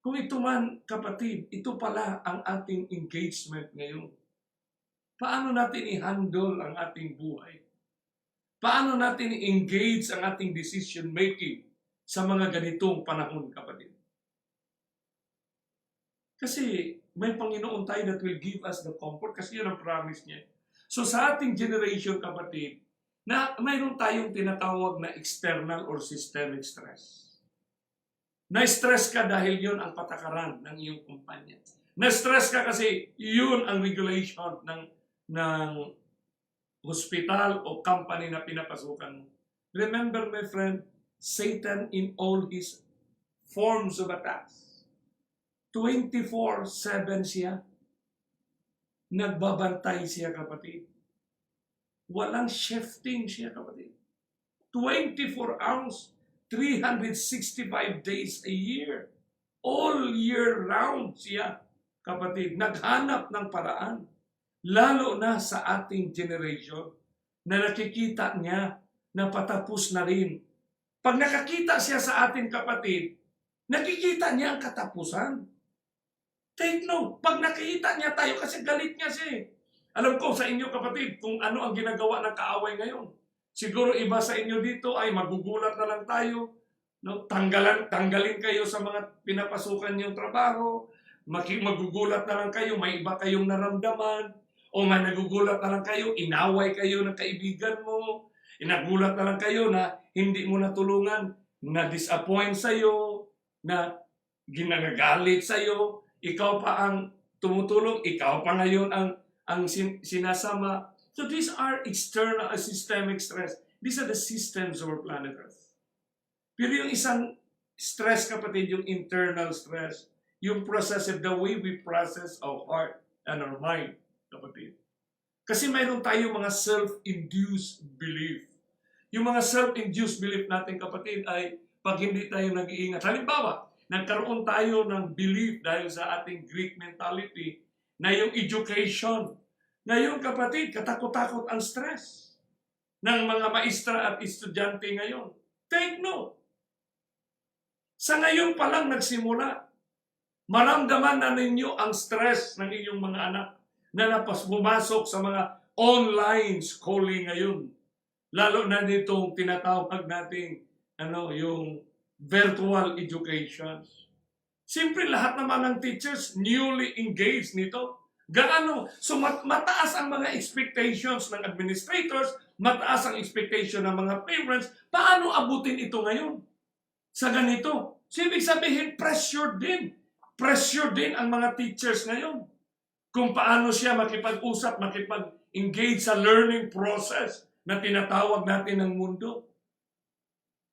Kung ito man, kapatid, ito pala ang ating engagement ngayon. Paano natin i-handle ang ating buhay? Paano natin i-engage ang ating decision-making sa mga ganitong panahon, kapatid? Kasi may Panginoon tayo that will give us the comfort kasi yun ang promise niya. So sa ating generation, kapatid, na mayroon tayong tinatawag na external or systemic stress. Na-stress ka dahil yun ang patakaran ng iyong kumpanya. Na-stress ka kasi yun ang regulation ng hospital o company na pinapasukan mo. Remember, my friend, Satan in all his forms of attacks, 24/7 siya. Nagbabantay siya, kapatid. Walang shifting siya, kapatid. 24 hours, 365 days a year. All year round siya, kapatid. Naghanap ng paraan. Lalo na sa ating generation na nakikita niya na patapos na rin. Pag nakakita siya sa ating kapatid, nakikita niya ang katapusan. Take note, pag nakikita niya tayo kasi galit niya siya. Alam ko sa inyo, kapatid, kung ano ang ginagawa ng kaaway ngayon. Siguro iba sa inyo dito ay magugulat na lang tayo. No? Tanggalin kayo sa mga pinapasukan niyong trabaho. Magugulat na lang kayo, may iba kayong naramdaman. O may nagugulat na lang kayo, inaway kayo ng kaibigan mo. Inagulat na lang kayo na hindi mo natulungan, na-disappoint sa'yo, na ginagagalit sa'yo. Ikaw pa ang tumutulong, ikaw pa ngayon ang sinasama. So these are external systemic stress. These are the systems of our planet Earth. Pero yung isang stress, kapatid, yung internal stress, yung process of the way we process our heart and our mind, kapatid. Kasi mayroon tayo mga self-induced belief. Yung mga self-induced belief natin, kapatid, ay pag hindi tayo nag-iingat. Halimbawa, nagkaroon tayo ng belief dahil sa ating Greek mentality na yung education. Ngayon, kapatid, katakot-takot ang stress ng mga maestra at estudyante ngayon. Take note. Sa ngayon pa lang nagsimula, maramdaman na ninyo ang stress ng inyong mga anak na bumasok sa mga online schooling ngayon. Lalo na nitong tinatawag natin yung virtual education. Siyempre, lahat naman ng teachers newly engaged nito. Gaano? So mataas ang mga expectations ng administrators, mataas ang expectation ng mga parents. Paano abutin ito ngayon? Sa ganito. So, ibig sabihin, pressure din. Pressure din ang mga teachers ngayon. Kung paano siya makipag-usap, makipag-engage sa learning process na tinatawag natin ng mundo.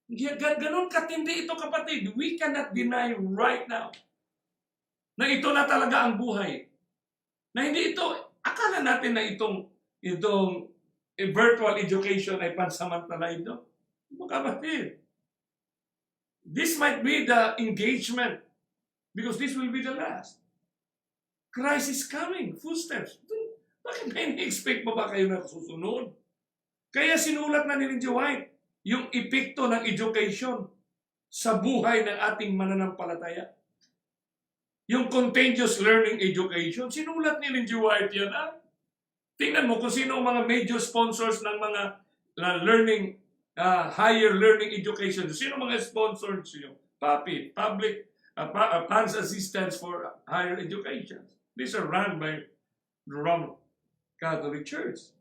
Ganon katindi ito, kapatid. We cannot deny right now na ito na talaga ang buhay. Na hindi ito, akala natin na itong virtual education ay pansamantala ito. Kapatid, this might be the engagement because this will be the last. Christ is coming, footsteps. Bakit ba ini-expect mo ba kayo na susunod? Kaya sinulat na ni Lindsay White yung epekto ng education sa buhay ng ating mananampalataya. Yung continuous learning education, sinulat ni Lindsay White yan. Tingnan mo kung sino ang mga major sponsors ng mga learning, higher learning education. Sino mga sponsors nyo? PAPI, Public Funds Assistance for Higher Education. These are run by the Roman Catholic Church.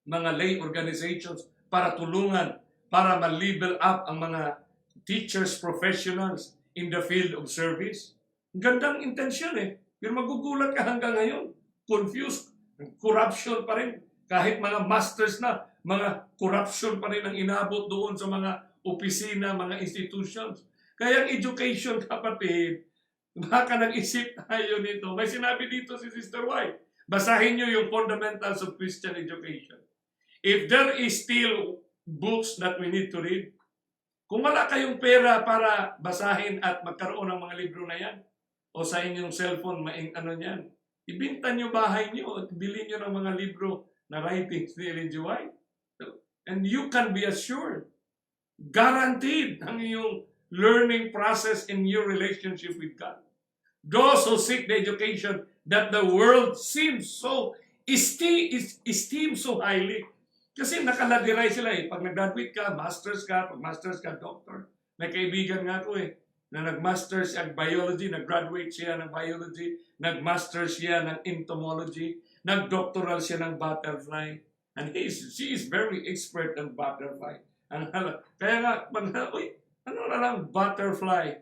Mga lay organizations para tulungan, para ma-level up ang mga teachers, professionals in the field of service. Gandang intensyon Pero magugulat ka hanggang ngayon. Confused. Corruption pa rin. Kahit mga masters na, mga corruption pa rin ang inabot doon sa mga opisina, mga institutions. Kaya ang education, kapatid, baka nag-isip tayo nito. May sinabi dito si Sister White. Basahin nyo yung fundamentals of Christian education. If there is still books that we need to read, kung wala kayong pera para basahin at magkaroon ng mga libro na yan, o sa inyong cellphone, niyan, ibinta nyo bahay nyo at bilhin nyo ng mga libro na writings ni Ellen G. White. And you can be assured, guaranteed ang iyong learning process in your relationship with God. Those who seek the education that the world seems so esteem so highly. Kasi nakaladiray sila Pag nag-graduate ka, masters ka, pag masters ka, doctor. May kaibigan nga ako na nag-masters siya ng biology, nag-graduate siya ng biology, nag-masters siya ng entomology, nag-doctoral siya ng butterfly. And she is very expert on butterfly. Kaya nga, ano na lang, butterfly.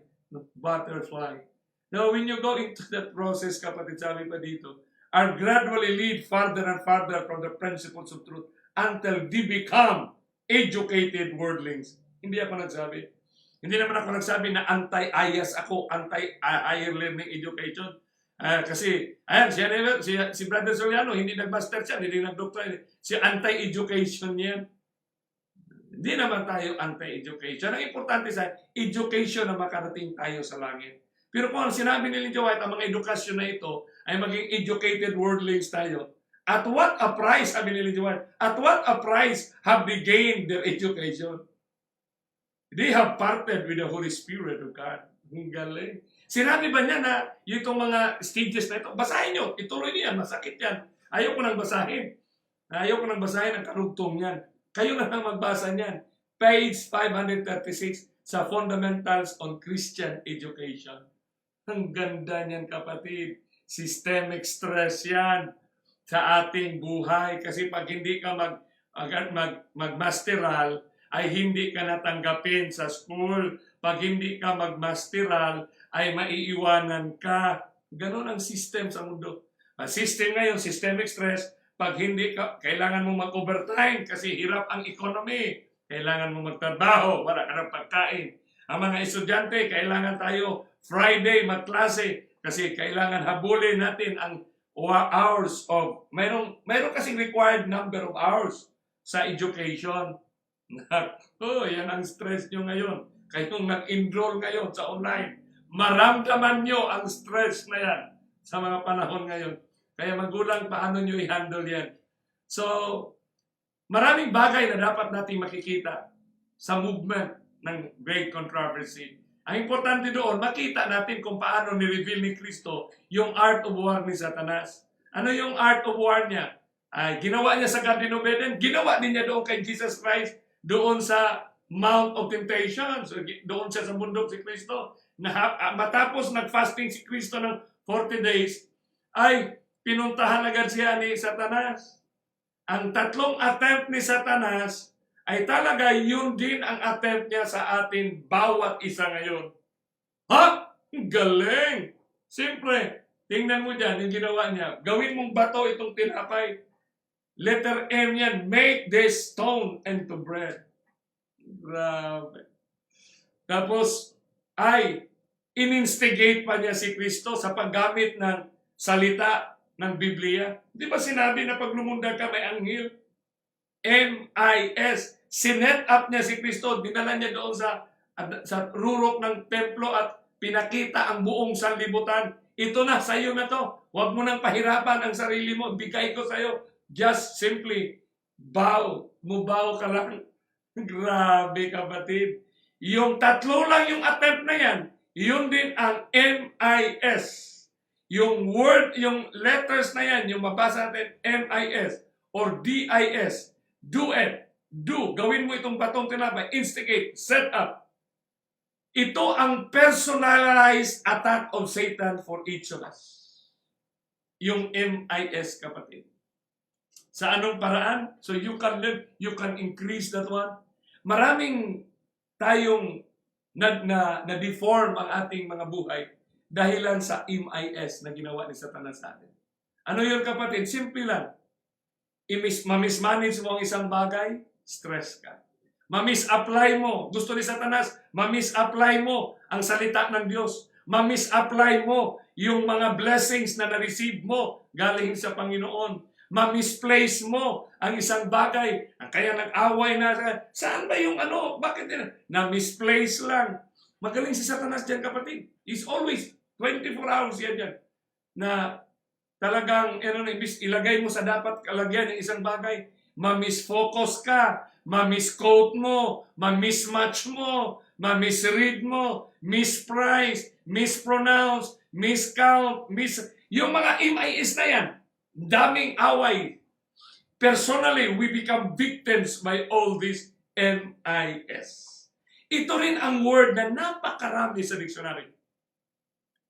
Butterfly. Now, when you go into that process, kapatid, sabi pa dito, are gradually lead farther and farther from the principles of truth until they become educated worldlings. Hindi ako nagsabi. Hindi naman ako nagsabi na anti-IAS ako, anti-higher learning education. Kasi, ayan, si Brother Soriano, hindi nag-master siya, hindi nag-doctor. Si anti-education yan. Hindi naman tayo anti-education. Ang importante sa education na makarating tayo sa langit. Pero kung sinabi ni Ellen G. White, ang mga edukasyon na ito ay maging educated worldlings tayo. At what a price, sabi ni Ellen G. White, at what a price have they gained their education? They have parted with the Holy Spirit of God. Ang galing. Sinabi ba niya na itong mga stages na ito, basahin nyo, ituloy niyan, masakit yan. Ayaw ko nang basahin. Ayaw ko nang basahin ang karugtong niyan. Kayo na lang magbasa niyan. Page 536 sa Fundamentals on Christian Education. Ang ganda niyan, kapatid. Systemic stress yan sa ating buhay. Kasi pag hindi ka magmasteral, ay hindi ka natanggapin sa school. Pag hindi ka magmasteral, ay maiiwanan ka. Ganon ang system sa mundo. Ang system ngayon, systemic stress, pag hindi ka, kailangan mo mag-overtime kasi hirap ang economy. Kailangan mo magtrabaho, wala ka ng pagkain. Ang mga estudyante, kailangan tayo Friday magklase kasi kailangan habulin natin ang hours of, mayroon kasing required number of hours sa education. Yan ang stress nyo ngayon. Kayong nag-enroll ngayon sa online, maramdaman nyo ang stress na yan sa mga panahon ngayon. Kaya magulang, paano nyo i-handle yan? So, maraming bagay na dapat natin makikita sa movement ng Great Controversy. Ang importante doon, makita natin kung paano ni-reveal ni Kristo yung art of war ni Satanas. Ano yung art of war niya? Ginawa niya sa Garden of Eden, ginawa din niya doon kay Jesus Christ, doon sa Mount of Temptation, so, doon siya sa bundok si Kristo. Matapos nag-fasting si Kristo ng 40 days, ay pinuntahan agad siya ni Satanas. Ang tatlong attempt ni Satanas ay talaga yun din ang attempt niya sa atin bawat isa ngayon. Ha? Galing! Siyempre, tingnan mo dyan yung ginawa niya. Gawin mong bato itong tinapay. Letter M yan, make this stone into bread. Grabe. Tapos, ay in-instigate pa niya si Kristo sa paggamit ng salita ng Biblia. Di ba sinabi na pag lumundag ka may anghel? MIS. Sinet up niya si Kristo. Dinala niya doon sa rurok ng templo at pinakita ang buong sanlibutan. Ito na, sa iyo na to. Huwag mo nang pahirapan ang sarili mo. Bigay ko sa iyo. Just simply bow. Mubaw ka lang. Grabe, kapatid. Yung tatlo lang yung attempt na yan. Yun din ang MIS. Yung word, yung letters na yan, yung mabasa natin, M-I-S or D-I-S, do it, do, gawin mo itong batong tinapay, instigate, set up. Ito ang personalized attack of Satan for each of us. Yung M-I-S, kapatid. Sa anong paraan? So you can learn, you can increase that one. Maraming tayong na-deform ang ating mga buhay dahilan sa MIS na ginawa ni Satanas sa atin. Ano yun, kapatid? Simple lang. Ma-mismanage mo ang isang bagay, stress ka. Ma-misapply mo. Gusto ni Satanas, ma-misapply mo ang salita ng Diyos. Ma-misapply mo yung mga blessings na na-receive mo galing sa Panginoon. Ma-misplace mo ang isang bagay. Kaya nag-away na, saan ba yung ano? Bakit din? Na-misplace lang. Magaling si Satanas dyan, kapatid. He's always 24 hours yan dyan. Na talagang ilagay mo sa dapat kalagyan ng isang bagay. Ma-misfocus ka. Ma-misquote mo. Ma-mismatch mo. Ma-misread mo. Misprice. Mispronounce. Miscount. Yung mga MIS na yan. Daming away. Personally, we become victims by all this MIS. Ito rin ang word na napakarami sa dictionary.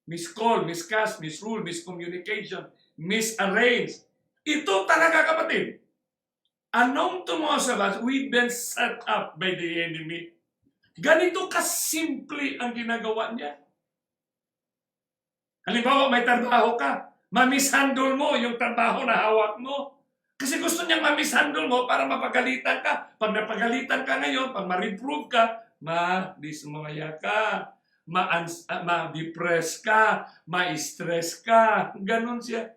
Miscall, miscast, misrule, miscommunication, misarrange. Ito talaga, kapatid. Anong to most of us, we've been set up by the enemy. Ganito kasimple ang ginagawa niya. Halimbawa, may trabaho ka. Ma-mishandle mo yung trabaho na hawak mo. Kasi gusto niyang ma-mishandle mo para mapagalitan ka. Pag napagalitan ka ngayon, pag ma-reprove ka, ma-dismaya ka, ma-depress ka, ma-stress ka. Ganon siya.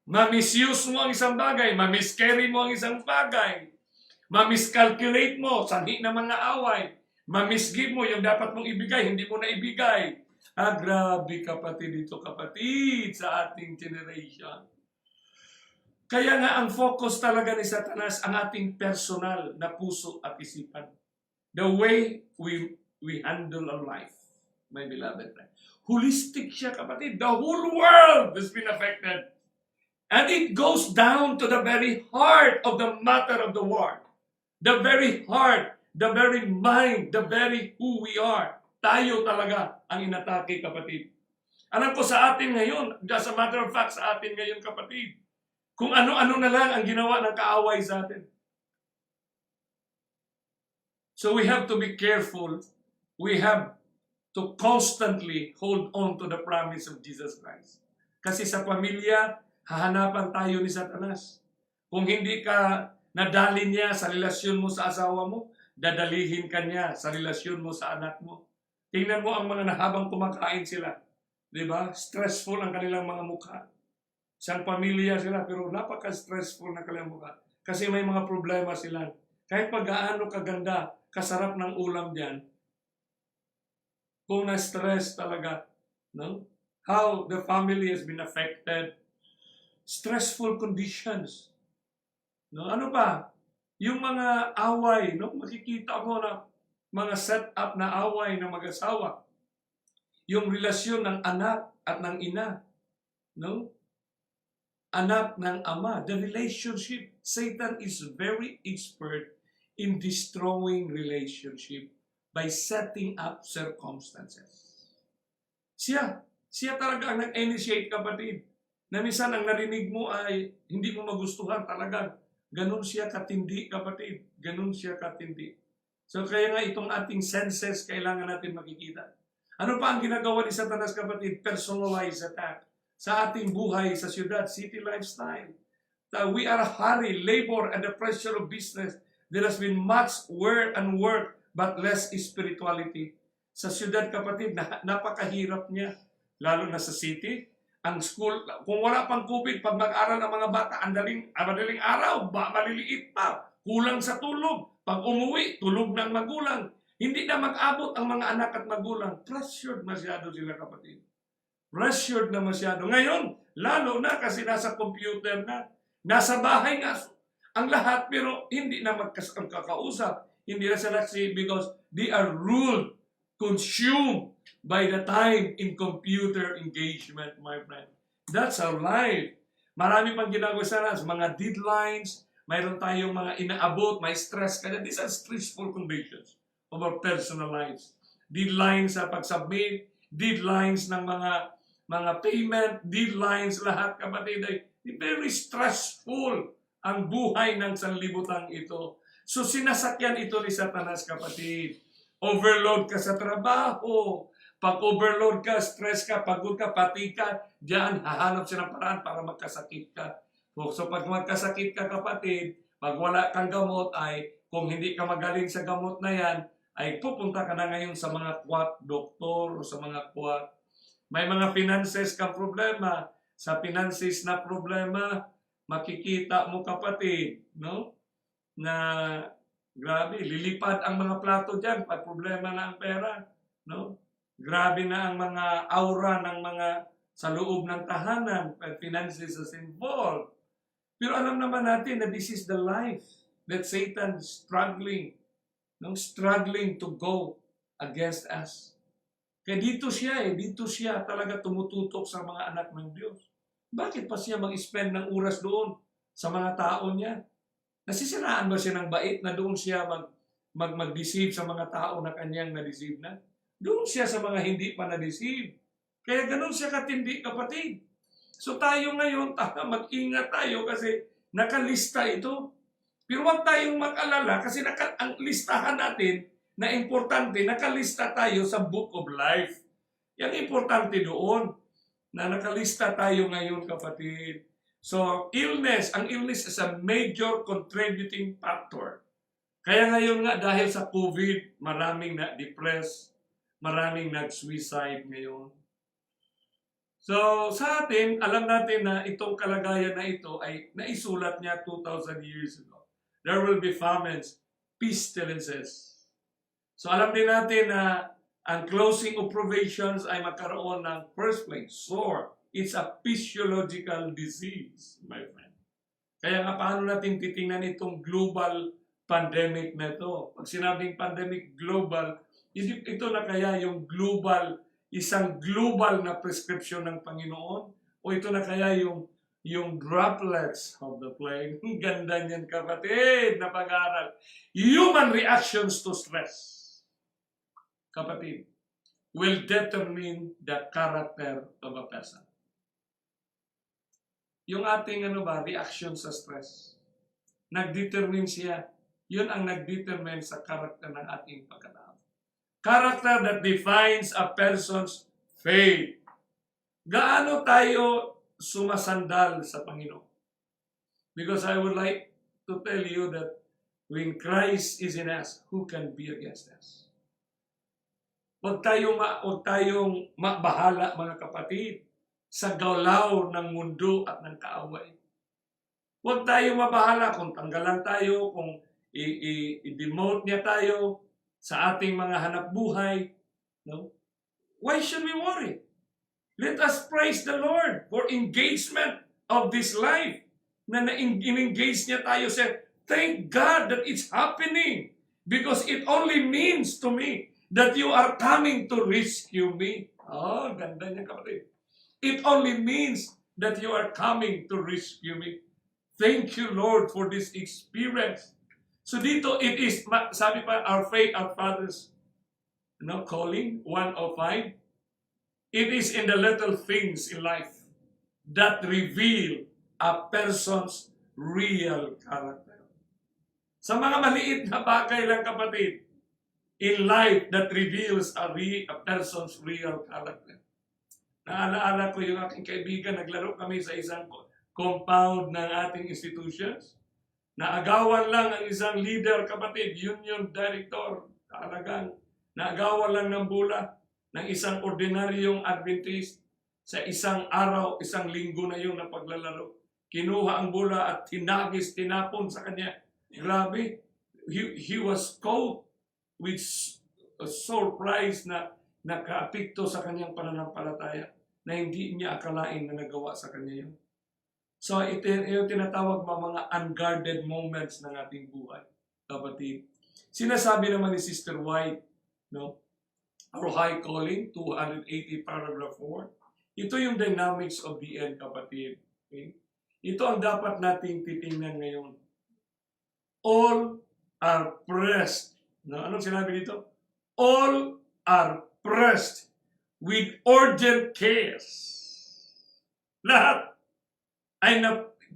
Ma-misuse mo ang isang bagay, ma-miscarry mo ang isang bagay, ma-miscalculate mo, sanhi na mga away, ma-misgive mo yung dapat mong ibigay, hindi mo na ibigay. Grabe, kapatid, ito, kapatid, sa ating generation. Kaya nga ang focus talaga ni Satanas ang ating personal na puso at isipan. The way we handle our life, my beloved friend. Holistic siya, kapatid. The whole world has been affected. And it goes down to the very heart of the matter of the world. The very heart, the very mind, the very who we are. Tayo talaga ang inatake, kapatid. Alam ko sa atin ngayon, as a matter of fact, sa atin ngayon, kapatid, kung ano-ano na lang ang ginawa ng kaaway sa atin. So we have to be careful. We have to constantly hold on to the promise of Jesus Christ. Kasi sa pamilya, hahanapan tayo ni Satanas. Kung hindi ka nadali niya sa relasyon mo sa asawa mo, dadalihin ka niya sa relasyon mo sa anak mo. Tingnan mo ang mga nahabang kumakain sila. Diba? Stressful ang kanilang mga mukha. Isang pamilya sila, pero napaka-stressful na kanilang mukha. Kasi may mga problema sila. Kahit pag gaano kaganda, kasarap ng ulam diyan, kung na-stress talaga, no? How the family has been affected. Stressful conditions. No? Ano pa? Yung mga away, no? Makikita mo na mga set-up na away ng mag-asawa. Yung relasyon ng anak at ng ina. No? Anak ng ama. The relationship. Satan is very expert in destroying relationship by setting up circumstances. Siya talaga ang nag-initiate, kapatid. Na minsan ang narinig mo ay hindi mo magustuhan talaga. Ganun siya katindi, kapatid. Ganun siya katindi. So kaya nga itong ating senses kailangan natin makikita. Ano pa ang ginagawa ni Satanas, kapatid? Personalized attack sa ating buhay sa syudad, city lifestyle. We are hurry, labor, and the pressure of business. There has been much wear and work, but less spirituality. Sa syudad, kapatid, napakahirap niya. Lalo na sa city. Ang school, kung wala pang COVID, pag mag-aral ng mga bata, madaling araw, maliliit pa, kulang sa tulog. Pag umuwi, tulog ng magulang. Hindi na mag-abot ang mga anak at magulang. Pressured masyado sila, kapatid. Pressured na masyado. Ngayon, lalo na kasi nasa computer na, nasa bahay nga ang lahat, pero hindi na magkakausap. Hindi na sila kasi because they are ruled, consumed by the time in computer engagement, my friend. That's our life. Marami pang ginagawa sa mga deadlines, mayroon tayong mga inaabot, may stress kaya. These are stressful conditions of our personal lives. Deadlines sa pag-submit, deadlines ng mga payment, deadlines, lahat kapatid ay very stressful ang buhay ng sanlibutan ito. So sinasakyan ito ni Satanas kapatid. Overload ka sa trabaho. Pag overload ka, stress ka, pagod ka, pati ka, diyan hahanap siya ng paraan para magkasakit ka. So pag magkasakit ka kapatid, pag wala kang gamot ay, kung hindi ka magaling sa gamot na yan, ay pupunta ka na ngayon sa mga doktor o sa mga may mga finances kang problema. Sa finances na problema, makikita mo kapatid, no? Na grabe, lilipad ang mga plato dyan pag problema na ang pera, no? Grabe na ang mga aura ng mga sa loob ng tahanan pag finances is involved. Pero alam naman natin na this is the life that Satan is struggling, no? Struggling to go against us. Kaya dito siya talaga tumututok sa mga anak ng Diyos. Bakit pa siya mag-spend ng oras doon sa mga tao niya? Nasisiraan ba siya ng bait na doon siya mag-deceive sa mga tao na kanyang na-deceive na? Doon siya sa mga hindi pa na-deceive. Kaya ganun siya katindi, kapatid. So tayo ngayon, mag-ingat tayo kasi nakalista ito. Pero huwag tayong mag-alala kasi ang listahan natin na importante, nakalista tayo sa Book of Life. Yang importante doon na nakalista tayo ngayon, kapatid. So, ang illness is a major contributing factor. Kaya ngayon nga, dahil sa COVID, maraming na-depress, maraming nag-suicide ngayon. So, sa atin, alam natin na itong kalagayan na ito ay naisulat niya 2,000 years ago. There will be famines, pestilences. So, alam din natin na ang closing of provisions ay magkaroon ng first plague, sore. It's a physiological disease, my friend. Kaya nga, paano natin titingnan itong global pandemic na ito? Pag sinabing pandemic global, ito na kaya yung global, isang global na prescription ng Panginoon? O ito na kaya yung droplets of the plague? Ang ganda niyan, kapatid, na pag-aaral. Human reactions to stress, kapatid, will determine the character of a person. Yung ating reaction sa stress, nag-determine siya. Yun ang nag-determine sa character ng ating pagkatao. Character that defines a person's faith. Gaano tayo sumasandal sa Panginoon? Because I would like to tell you that when Christ is in us, who can be against us? Huwag tayong mabahala, mga kapatid, sa galaw ng mundo at ng kaaway. Huwag tayong mabahala kung tanggalan tayo, kung i-demote niya tayo sa ating mga hanap buhay. No? Why should we worry? Let us praise the Lord for engagement of this life. Na in-engage niya tayo sa, thank God that it's happening because it only means to me that you are coming to rescue me. Oh, ganda niya, kapatid. It only means that you are coming to rescue me. Thank you, Lord, for this experience. So dito, it is, sabi pa, our faith, our Father's calling, 105. It is in the little things in life that reveal a person's real character. Sa mga maliit na bagay lang, kapatid, in life that reveals a person's real character. Naalaala ko yung aking kaibigan, naglaro kami sa isang compound ng ating institutions. Naagawan lang ang isang leader, kapatid, union director, talagang naagawan lang ng bula ng isang ordinaryong Adventist sa isang araw, isang linggo na yun na paglalaro. Kinuha ang bula at tinapon sa kanya. Grabe, he was caught with a surprise na nakaapekto sa kanyang pananampalataya na hindi niya akalain na nagawa sa kanya yun. So, ito yung tinatawag mga unguarded moments ng ating buhay, kapatid. Sinasabi naman ni Sister White, no? our high calling, 280 paragraph 4. Ito yung dynamics of the end, kapatid. Okay? Ito ang dapat nating titingnan ngayon. All are pressed. No? Anong sinabi dito? All are pressed with urgent cares. Lahat ay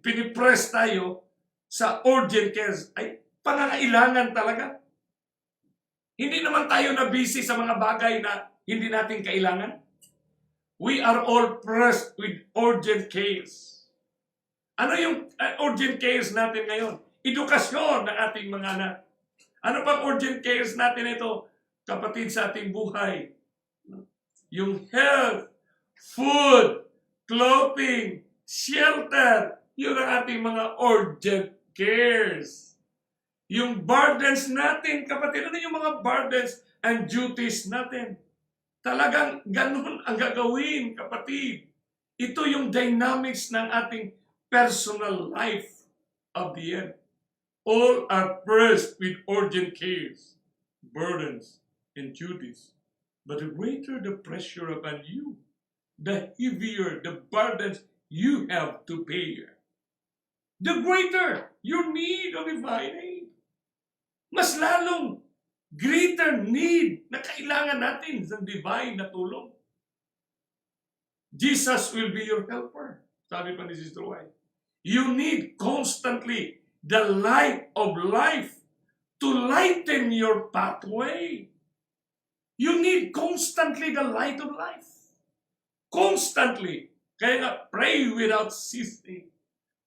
pinipress tayo sa urgent cares. Ay pangangailangan talaga. Hindi naman tayo na busy sa mga bagay na hindi natin kailangan. We are all pressed with urgent cares. Ano yung urgent cares natin ngayon? Edukasyon ng ating mga anak. Ano pang urgent cares natin ito, kapatid, sa ating buhay? Yung health, food, clothing, shelter. Yun ang ating mga urgent cares. Yung burdens natin, kapatid, ano yung mga burdens and duties natin? Talagang ganun ang gagawin, kapatid. Ito yung dynamics ng ating personal life of the end. All are pressed with urgent cares, burdens, and duties. But the greater the pressure upon you, the heavier the burdens you have to bear. The greater your need of divine aid. Mas lalong greater need na kailangan natin sa divine na tulong. Jesus will be your helper. Sabi pa ni Sister White. You need constantly the light of life to lighten your pathway. You need constantly the light of life. Constantly. Kaya nga, pray without ceasing.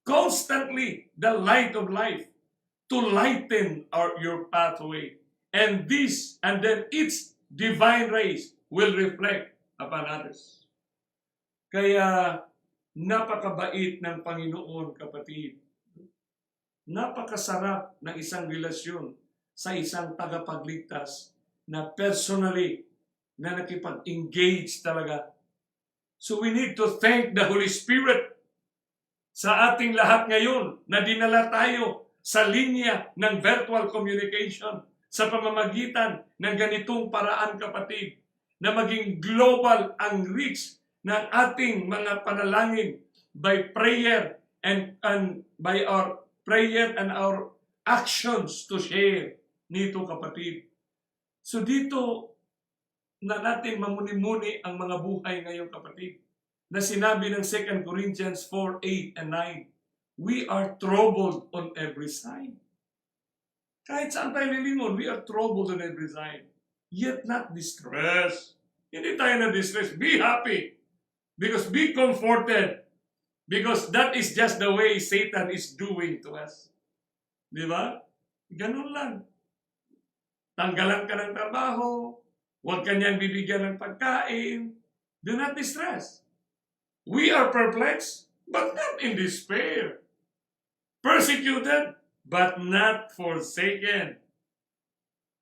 Constantly the light of life to lighten your pathway. And then its divine rays will reflect upon others. Kaya, napakabait ng Panginoon, kapatid. Napakasarap ng isang relasyon sa isang tagapagligtas na personally na nakipag-engage talaga. So we need to thank the Holy Spirit sa ating lahat ngayon na dinala tayo sa linya ng virtual communication sa pamamagitan ng ganitong paraan, kapatid, na maging global ang reach ng ating mga panalangin by prayer and by our prayer and our actions to share nito, kapatid. So dito na natin mamuni-muni ang mga buhay ngayon, kapatid, na sinabi ng 2 Corinthians 4:8 and 9, we are troubled on every side. Kahit saan tayo lilingon, we are troubled on every side, yet not distressed. Hindi tayo na distressed. Be happy. Because be comforted. Because that is just the way Satan is doing to us. Di ba? Ganun lang. Tanggalan ka ng trabaho. Huwag ka niyang bibigyan ng pagkain. Do not distress. We are perplexed, but not in despair. Persecuted, but not forsaken.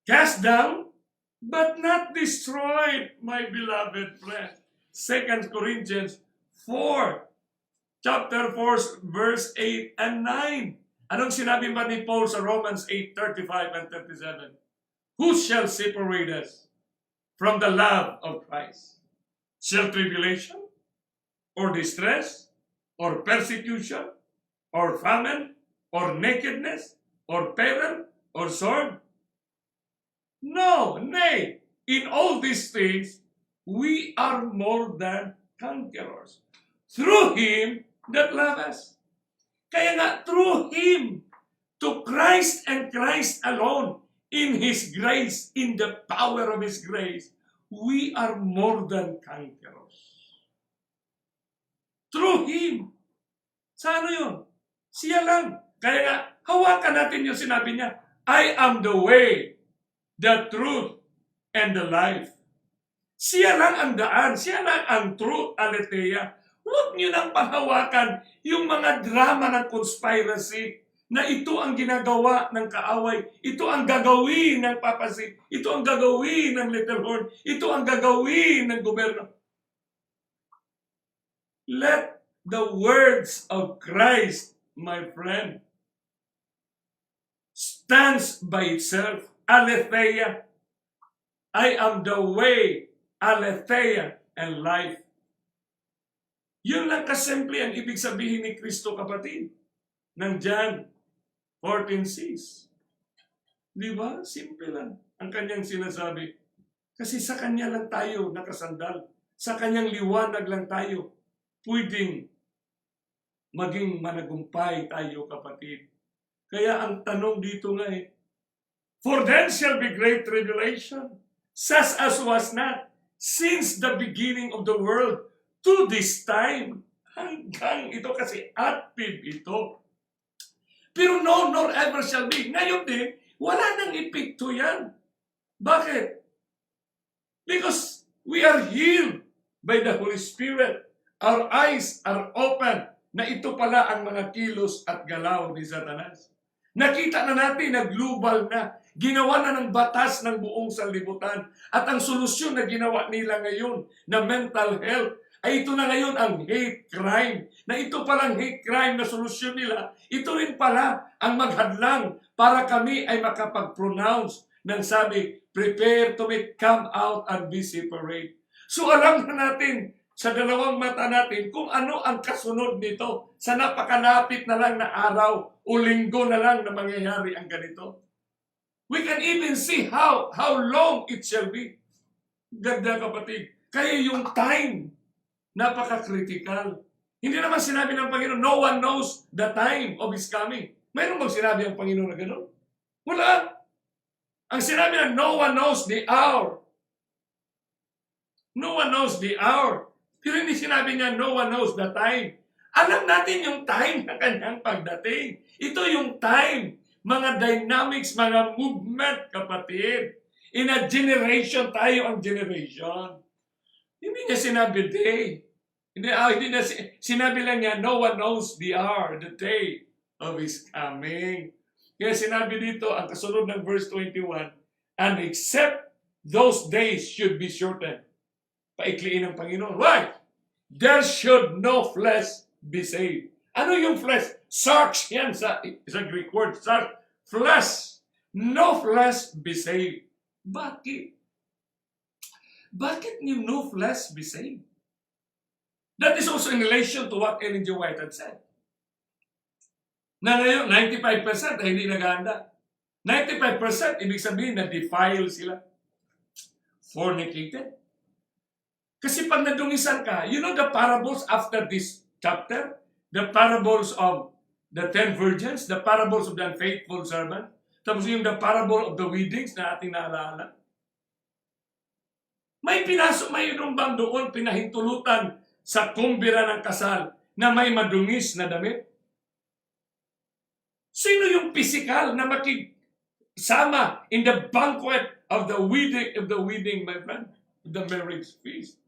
Cast down, but not destroyed, my beloved friend. 2 Corinthians 4, chapter 4, verse 8 and 9. Anong sinabi ba ni Paul sa Romans 8:35 and 37? Who shall separate us from the love of Christ? Shall tribulation, or distress, or persecution, or famine, or nakedness, or peril, or sword? No, nay, in all these things, we are more than conquerors through Him that loved us. Kaya nga, through Him, to Christ and Christ alone, in His grace, in the power of His grace, we are more than conquerors. Through Him. Sa ano yun? Siya lang. Kaya nga, hawakan natin yung sinabi niya, I am the way, the truth, and the life. Siya lang ang daan. Siya lang ang truth, aletheia. Huwag niyo nang panghawakan yung mga drama ng conspiracy na ito ang ginagawa ng kaaway. Ito ang gagawin ng papacy. Ito ang gagawin ng Little Horn. Ito ang gagawin ng gobyerno. Let the words of Christ, my friend, stands by itself. Aletheia. I am the way, aletheia, and life. Yun lang kasimple ang ibig sabihin ni Kristo, kapatid, ng John 14:6. Di ba? Simple lang ang kanyang sinasabi. Kasi sa kanya lang tayo nakasandal. Sa kanyang liwanag lang tayo pwedeng maging managumpay tayo, kapatid. Kaya ang tanong dito nga for then shall be great tribulation, such as was not since the beginning of the world to this time. Hanggang ito kasi active ito. Pero no, nor ever shall be. Ngayon din, wala nang epekto yan. Bakit? Because we are healed by the Holy Spirit. Our eyes are open na ito pala ang mga kilos at galaw ni Satanas. Nakita na natin na global na. Ginawa na ng batas ng buong sanlibutan. At ang solusyon na ginawa nila ngayon na mental health ay ito na ngayon ang hate crime. Na ito palang hate crime na solusyon nila, ito rin pala ang maghadlang para kami ay makapag-pronounce ng sabi, prepare to come out and be separate. So alam na natin sa dalawang mata natin kung ano ang kasunod nito sa napakalapit na lang na araw o linggo na lang na mangyayari ang ganito. We can even see how long it shall be. Ganda, kapatid. Kaya yung time, napaka-critical. Hindi naman sinabi ng Panginoon, no one knows the time of His coming. Mayroon bang sinabi ang Panginoon na gano'n? Wala. Ang sinabi na no one knows the hour. No one knows the hour. Pero hindi sinabi niya no one knows the time. Alam natin yung time ng kanyang pagdating. Ito yung time. Mga dynamics, mga movement, kapatid. In a generation, tayo ang generation. Hindi niya sinabi day. Hindi niya sinabi lang niya, no one knows the hour, the day of His coming. Kaya sinabi dito, ang kasunod ng verse 21, and except those days should be shortened. Paikliin ng Panginoon. Why? There should no flesh be saved. Ano yung flesh? Sarx yan sa Greek word. Sarx. Flesh. No flesh be saved. Bakit? Bakit yung no flesh be saved? That is also in relation to what Ellen G. White had said. Na ngayon, 95% ay hindi naghahanda. 95% ibig sabihin na defile sila. Fornicated. Kasi pag nadungisan ka, you know the parables after this chapter? The parables of the 10 virgins, the parables of the unfaithful servant, tapos yung the parable of the weddings na ating naalala. May pinasok, may rumbang doon, pinahintulutan sa kumbira ng kasal na may madungis na damit. Sino yung physical na makisama in the banquet of the wedding, my friend? The marriage feast.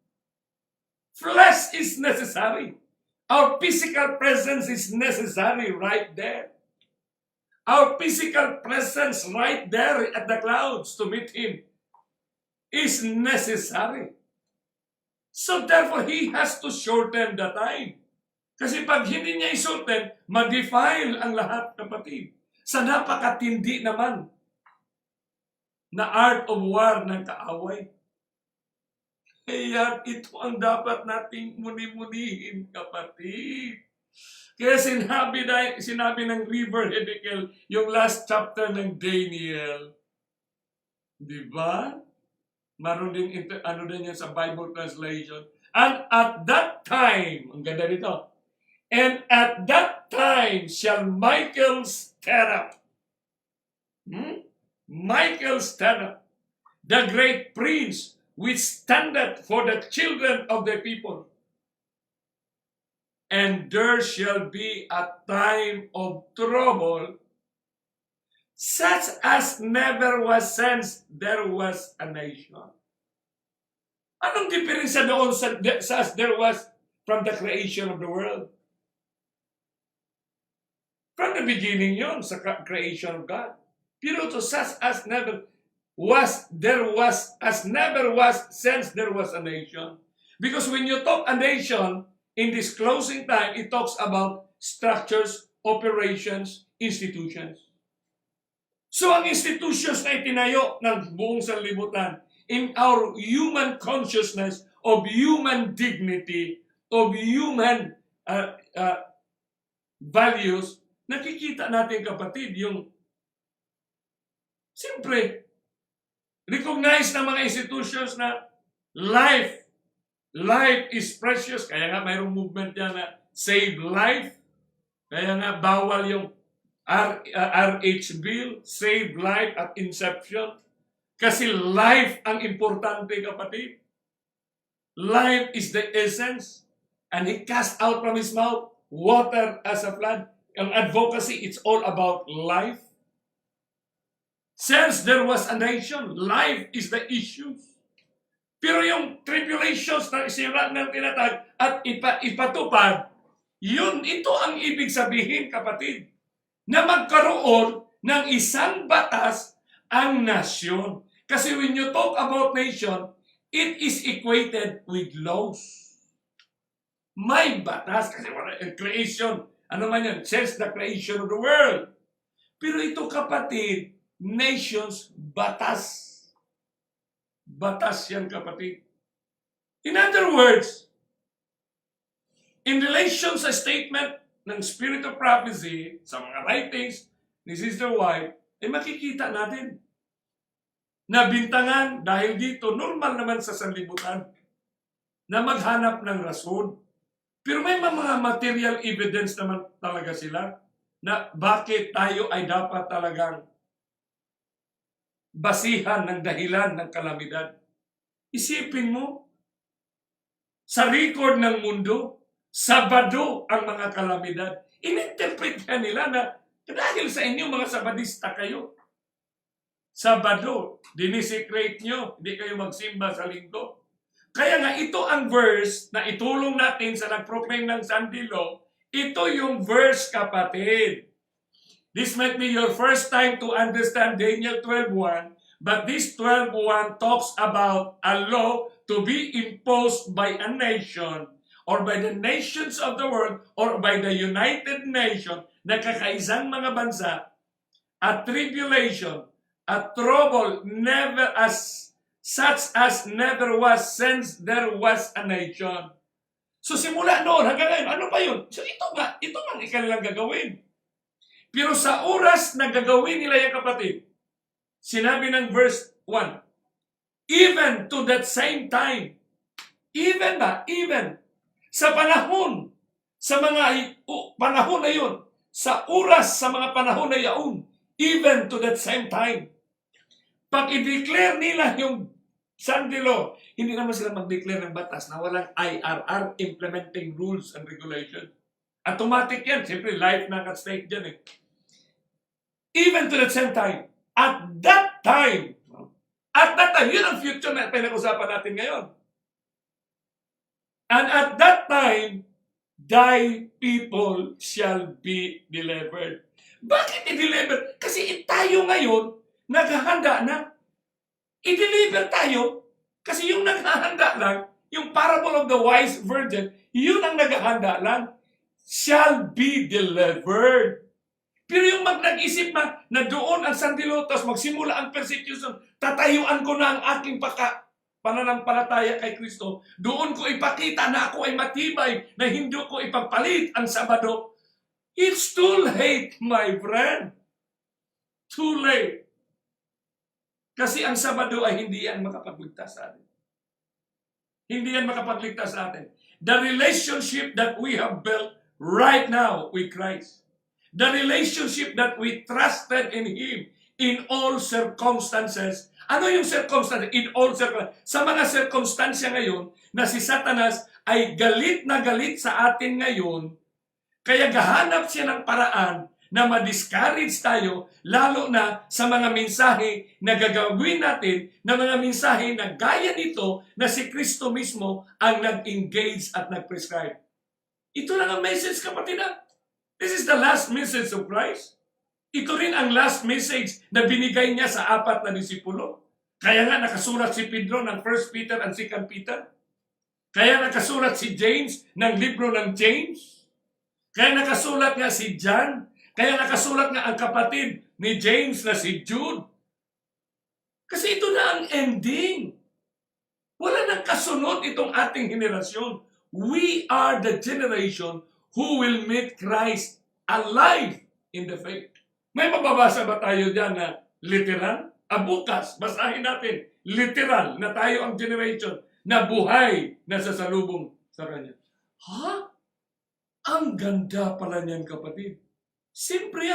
Flesh is necessary. Our physical presence is necessary right there. Our physical presence right there at the clouds to meet Him is necessary. So therefore, He has to shorten the time. Kasi pag hindi niya i-shorten, ma-defile ang lahat, kapatid. Sa napakatindi naman na art of war ng kaaway. Kaya ito ang dapat nating muni-munihin, kapatid. Kaya sinabi ng River Hedekiel, yung last chapter ng Daniel. Di ba? Maroon din, din yan sa Bible translation. And at that time, ang ganda nito, and at that time shall Michael stand up. Michael stand up, the great prince, which standeth for the children of the people. And there shall be a time of trouble, such as never was since there was a nation. Anong diferensya doon sa as there was from the creation of the world? From the beginning yon sa creation of God. Pero to such as never was, as never was since there was a nation. Because when you talk a nation, in this closing time, it talks about structures, operations, institutions. So ang institutions na itinayo ng buong sanlibutan, in our human consciousness of human dignity, of human values, nakikita natin kapatid yung siyempre, recognize ng mga institutions na life is precious. Kaya nga mayroong movement yan na save life. Kaya nga bawal yung RH bill, save life at inception. Kasi life ang importante kapatid. Life is the essence. And He cast out from His mouth water as a flood. Ang advocacy, it's all about life. Since there was a nation, life is the issue. Pero yung tribulations na isirat ng tinatag at ipatupad, ito ang ibig sabihin kapatid, na magkaroon ng isang batas ang nasyon. Kasi when you talk about nation, it is equated with laws. May batas, kasi creation, ano man yan, since the creation of the world. Pero ito kapatid, nations, batas. Batas yan kapatid. In other words, in relation sa statement ng Spirit of Prophecy, sa mga writings ni Sister White, ay makikita natin na bintangan dahil dito, normal naman sa sanlibutan na maghanap ng rason. Pero may mga material evidence naman talaga sila na bakit tayo ay dapat talagang basihan ng dahilan ng kalamidad. Isipin mo, sa record ng mundo, Sabado ang mga kalamidad. In-interpret nila na dahil sa inyo mga Sabadista kayo. Sabado, dinisecrate nyo, hindi kayo magsimba sa linggo. Kaya nga ito ang verse na itulong natin sa nag-proclaim ng Sunday Law. Ito yung verse kapatid. This might be your first time to understand Daniel 12:1, but this 12:1 talks about a law to be imposed by a nation or by the nations of the world or by the United Nations na kakaisang mga bansa, a tribulation, a trouble never as such as never was since there was a nation. So simula noon hanggang ngayon, ano pa yun? So ito nga ikanilang gagawin. Pero sa oras na gagawin nila yung kapatid, sinabi ng verse 1, even to that same time, even sa panahon, sa mga panahon na yun, sa oras, sa mga panahon na yaon, even to that same time, pag i-declare nila yung Sunday Law, hindi naman sila mag-declare ng batas na walang IRR, Implementing Rules and Regulations. Automatic yan. Siyempre, life na at stake dyan eh. Even to that same time, at that time, yun ang future na pinag-usapan natin ngayon. And at that time, thy people shall be delivered. Bakit i-deliver? Kasi tayo ngayon, naghahanda na. I-deliver tayo. Kasi yung naghahanda lang, yung parable of the wise virgin, yun ang naghahanda lang. Shall be delivered. Pero yung nag-isip na doon ang sandilo, tapos magsimula ang persecution, tatayuan ko na ang aking pananampalataya kay Kristo. Doon ko ipakita na ako ay matibay, na hindi ko ipagpalit ang Sabado. It's too late, my friend. Too late. Kasi ang Sabado ay hindi yan makapagligtas sa atin. Hindi yan makapagligtas sa atin. The relationship that we have built right now with Christ, the relationship that we trusted in Him in all circumstances. Ano yung circumstances? In all circumstances. Sa mga circumstansya ngayon na si Satanas ay galit na galit sa atin ngayon, kaya gahanap siya ng paraan na ma-discourage tayo, lalo na sa mga mensahe na gagawin natin, na mga mensahe na gaya nito na si Kristo mismo ang nag-engage at nag-prescribe. Ito lang ang message, kapatid. This is the last message of Christ. Ito rin ang last message na binigay niya sa 4 na disipulo. Kaya nga nakasulat si Pedro ng 1 Peter and 2 Peter. Kaya nakasulat si James ng libro ng James. Kaya nakasulat nga si John. Kaya nakasulat nga ang kapatid ni James na si Jude. Kasi ito na ang ending. Wala nang kasunod itong ating henerasyon. We are the generation who will meet Christ alive in the faith. May mababasa ba tayo dyan na literal? Bukas, basahin natin. Literal na tayo ang generation na buhay na sasalubong sa Kanya. Ha? Ang ganda pala niyan, kapatid. Siyempre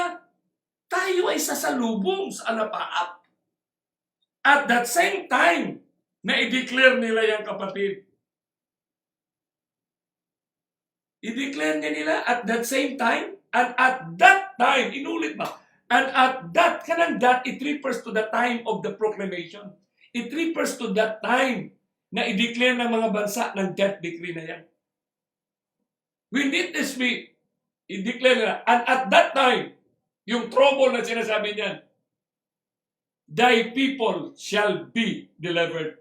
tayo ay sasalubong sa alapaap. At that same time, na i-declare nila yung kapatid. I-declare niya nila at that same time, and at that time, inulit ba? And at that, kanang that, it refers to the time of the proclamation. It refers to that time na i-declare ng mga bansa ng death decree na yan. We need this be, i-declare nila, and at that time, yung trouble na sinasabi niyan, thy people shall be delivered.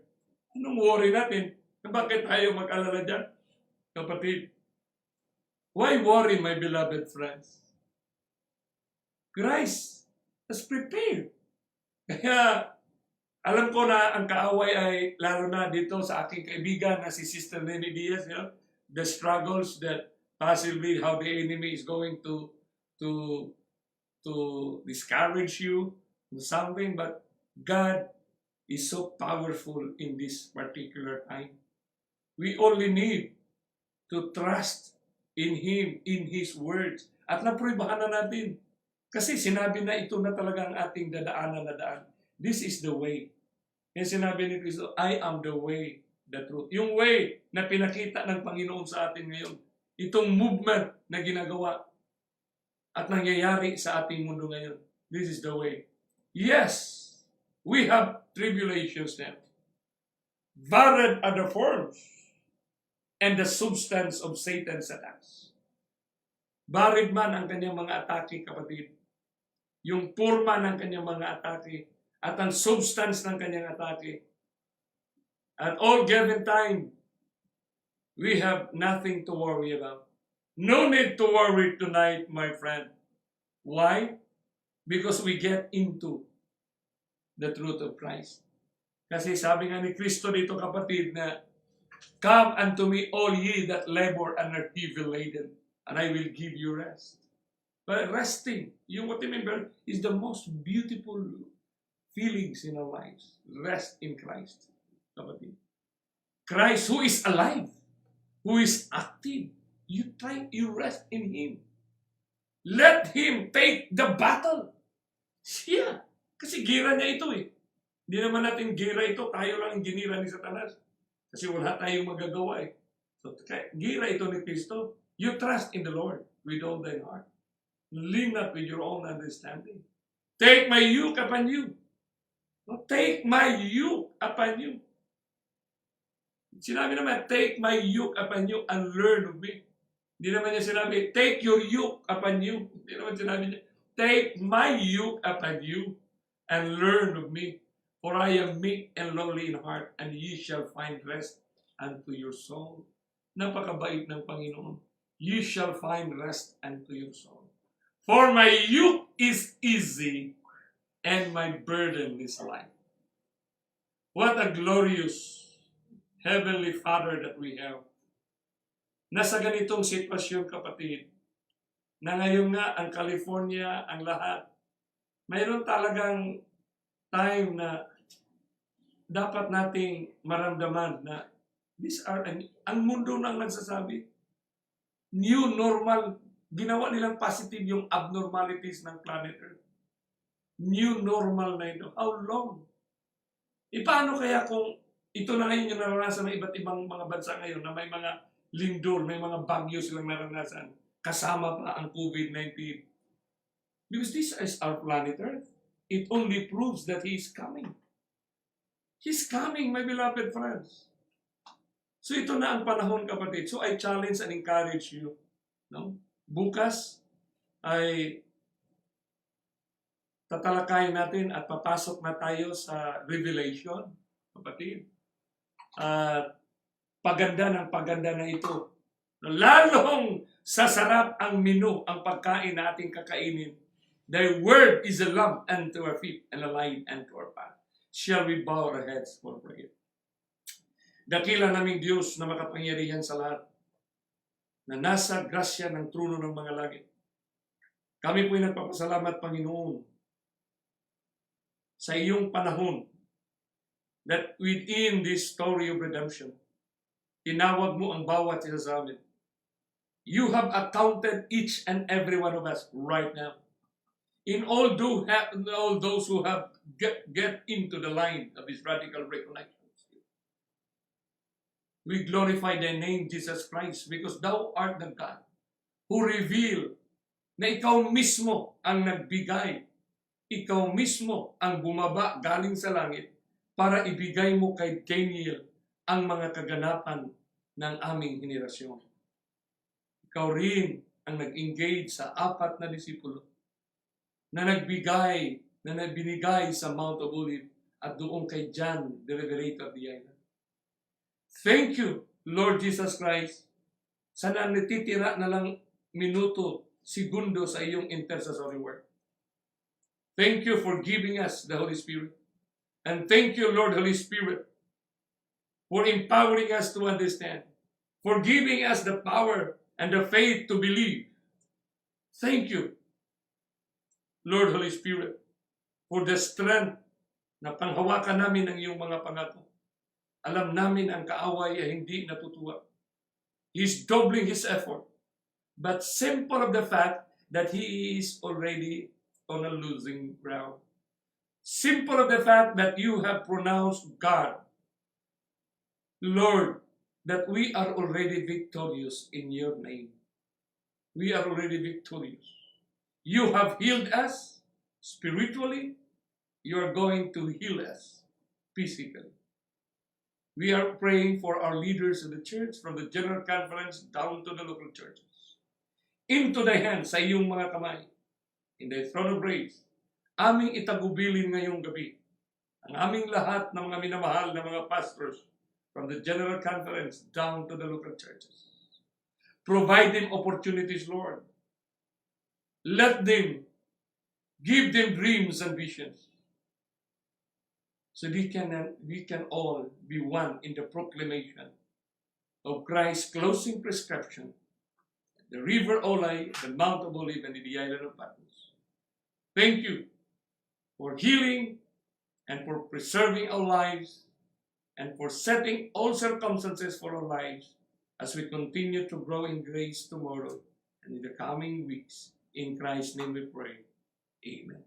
Anong worry natin? Bakit tayo mag-alala dyan? Kapatid, why worry, my beloved friends? Christ has prepared. Kaya, alam ko na ang kaaway ay, lalo na dito sa aking kaibigan na si Sister Lenny Diaz, the struggles that possibly how the enemy is going to discourage you in something, but God is so powerful in this particular time. We only need to trust in Him, in His words. At napruibahan na natin. Kasi sinabi na ito na talaga ang ating dadaanan na daan. This is the way. Kaya sinabi ni Kristo, I am the way, the truth. Yung way na pinakita ng Panginoon sa atin ngayon. Itong movement na ginagawa at nangyayari sa ating mundo ngayon. This is the way. Yes, we have tribulations now. Varied are the forms and the substance of Satan's attacks. Varied man ang kanyang mga atake, kapatid. Yung forma ng kanyang mga atake at ang substance ng kanyang atake. At all given time, we have nothing to worry about. No need to worry tonight, my friend. Why? Because we get into the truth of Christ. Kasi sabi nga ni Kristo dito, kapatid, na come unto me all ye that labor and are heavy laden, and I will give you rest. But resting, yung what you remember, is the most beautiful feelings in our lives. Rest in Christ, kapatid. Christ who is alive, who is active. You rest in Him. Let Him take the battle. Siya. Kasi gira niya ito eh. Hindi naman natin gira ito. Tayo lang ang ginira ni Satanas. Kasi wala tayong magagawa eh. So, gira ito ni Kristo. You trust in the Lord with all thine heart. Lean not with your own understanding. Take my yoke upon you. Take my yoke upon you. Sinabi naman, take my yoke upon you and learn of me. Hindi naman niya sinabi, take your yoke upon you. Hindi naman sinabi niya, take my yoke upon you and learn of me. For I am meek and lowly in heart, and ye shall find rest unto your soul. Napakabait ng Panginoon. Ye shall find rest unto your soul. For my yoke is easy, and my burden is light. What a glorious Heavenly Father that we have. Nasa ganitong sitwasyon, kapatid, na ngayon nga ang California, ang lahat, mayroon talagang time na dapat nating maramdaman na ang mundo nang nagsasabi, new normal, ginawa nilang positive yung abnormalities ng planet Earth. New normal na ito. How long? Paano kaya kung ito na ngayon yung naranasan ng iba't ibang mga bansa ngayon na may mga lindol, may mga bagyo silang naranasan, kasama pa ang COVID-19. Because this is our planet Earth. It only proves that He is coming. He's coming, my beloved friends. So ito na ang panahon, kapatid. So I challenge and encourage you. No? Bukas ay tatalakayin natin at papasok na tayo sa Revelation, kapatid. At paganda na ito. Lalong sasarap ang menu, ang pagkain na ating kakainin. Thy word is a lamp unto our feet and a light unto our path. shall we bow our heads for prayer. Dakila naming Diyos na makapangyarihan sa lahat, na nasa grasya ng trono ng mga langit. Kami po'y nagpapasalamat, Panginoon, sa iyong panahon, that within this story of redemption, tinawag mo ang bawat isa sa amin. You have accounted each and every one of us right now. In all those who have get into the line of this radical reconnection. We glorify thy name, Jesus Christ, because thou art the God who revealed na ikaw mismo ang nagbigay. Ikaw mismo ang bumaba galing sa langit para ibigay mo kay Daniel ang mga kaganapan ng aming henerasyon. Ikaw rin ang nag-engage sa 4 na disipulo na binigay sa Mount of Olives at doon kay John, the Revelator of the Island. Thank you, Lord Jesus Christ, sa natitira na lang minuto, segundo sa iyong intercessory work. Thank you for giving us the Holy Spirit. And thank you, Lord Holy Spirit, for empowering us to understand, for giving us the power and the faith to believe. Thank you, Lord Holy Spirit, for the strength na panghawakan namin ang iyong mga pangako. Alam namin ang kaaway ay hindi natutuwa. He's doubling his effort. But simple of the fact that he is already on a losing ground. Simple of the fact that you have pronounced God, Lord, that we are already victorious in your name. We are already victorious. You have healed us spiritually. You are going to heal us physically. We are praying for our leaders of the church, from the General Conference down to the local churches. Into thy hands, sa iyong mga kamay, in thy throne of grace, aming itagubilin ngayong gabi ang aming lahat ng mga minamahal na mga pastors, from the General Conference down to the local churches. Provide them opportunities, Lord. Let them, give them dreams and visions, so we can all be one in the proclamation of Christ's closing prescription, the river Olay, the Mount of Olives, and the island of Patmos. Thank you for healing and for preserving our lives and for setting all circumstances for our lives as we continue to grow in grace tomorrow and in the coming weeks. In Christ's name we pray. Amen.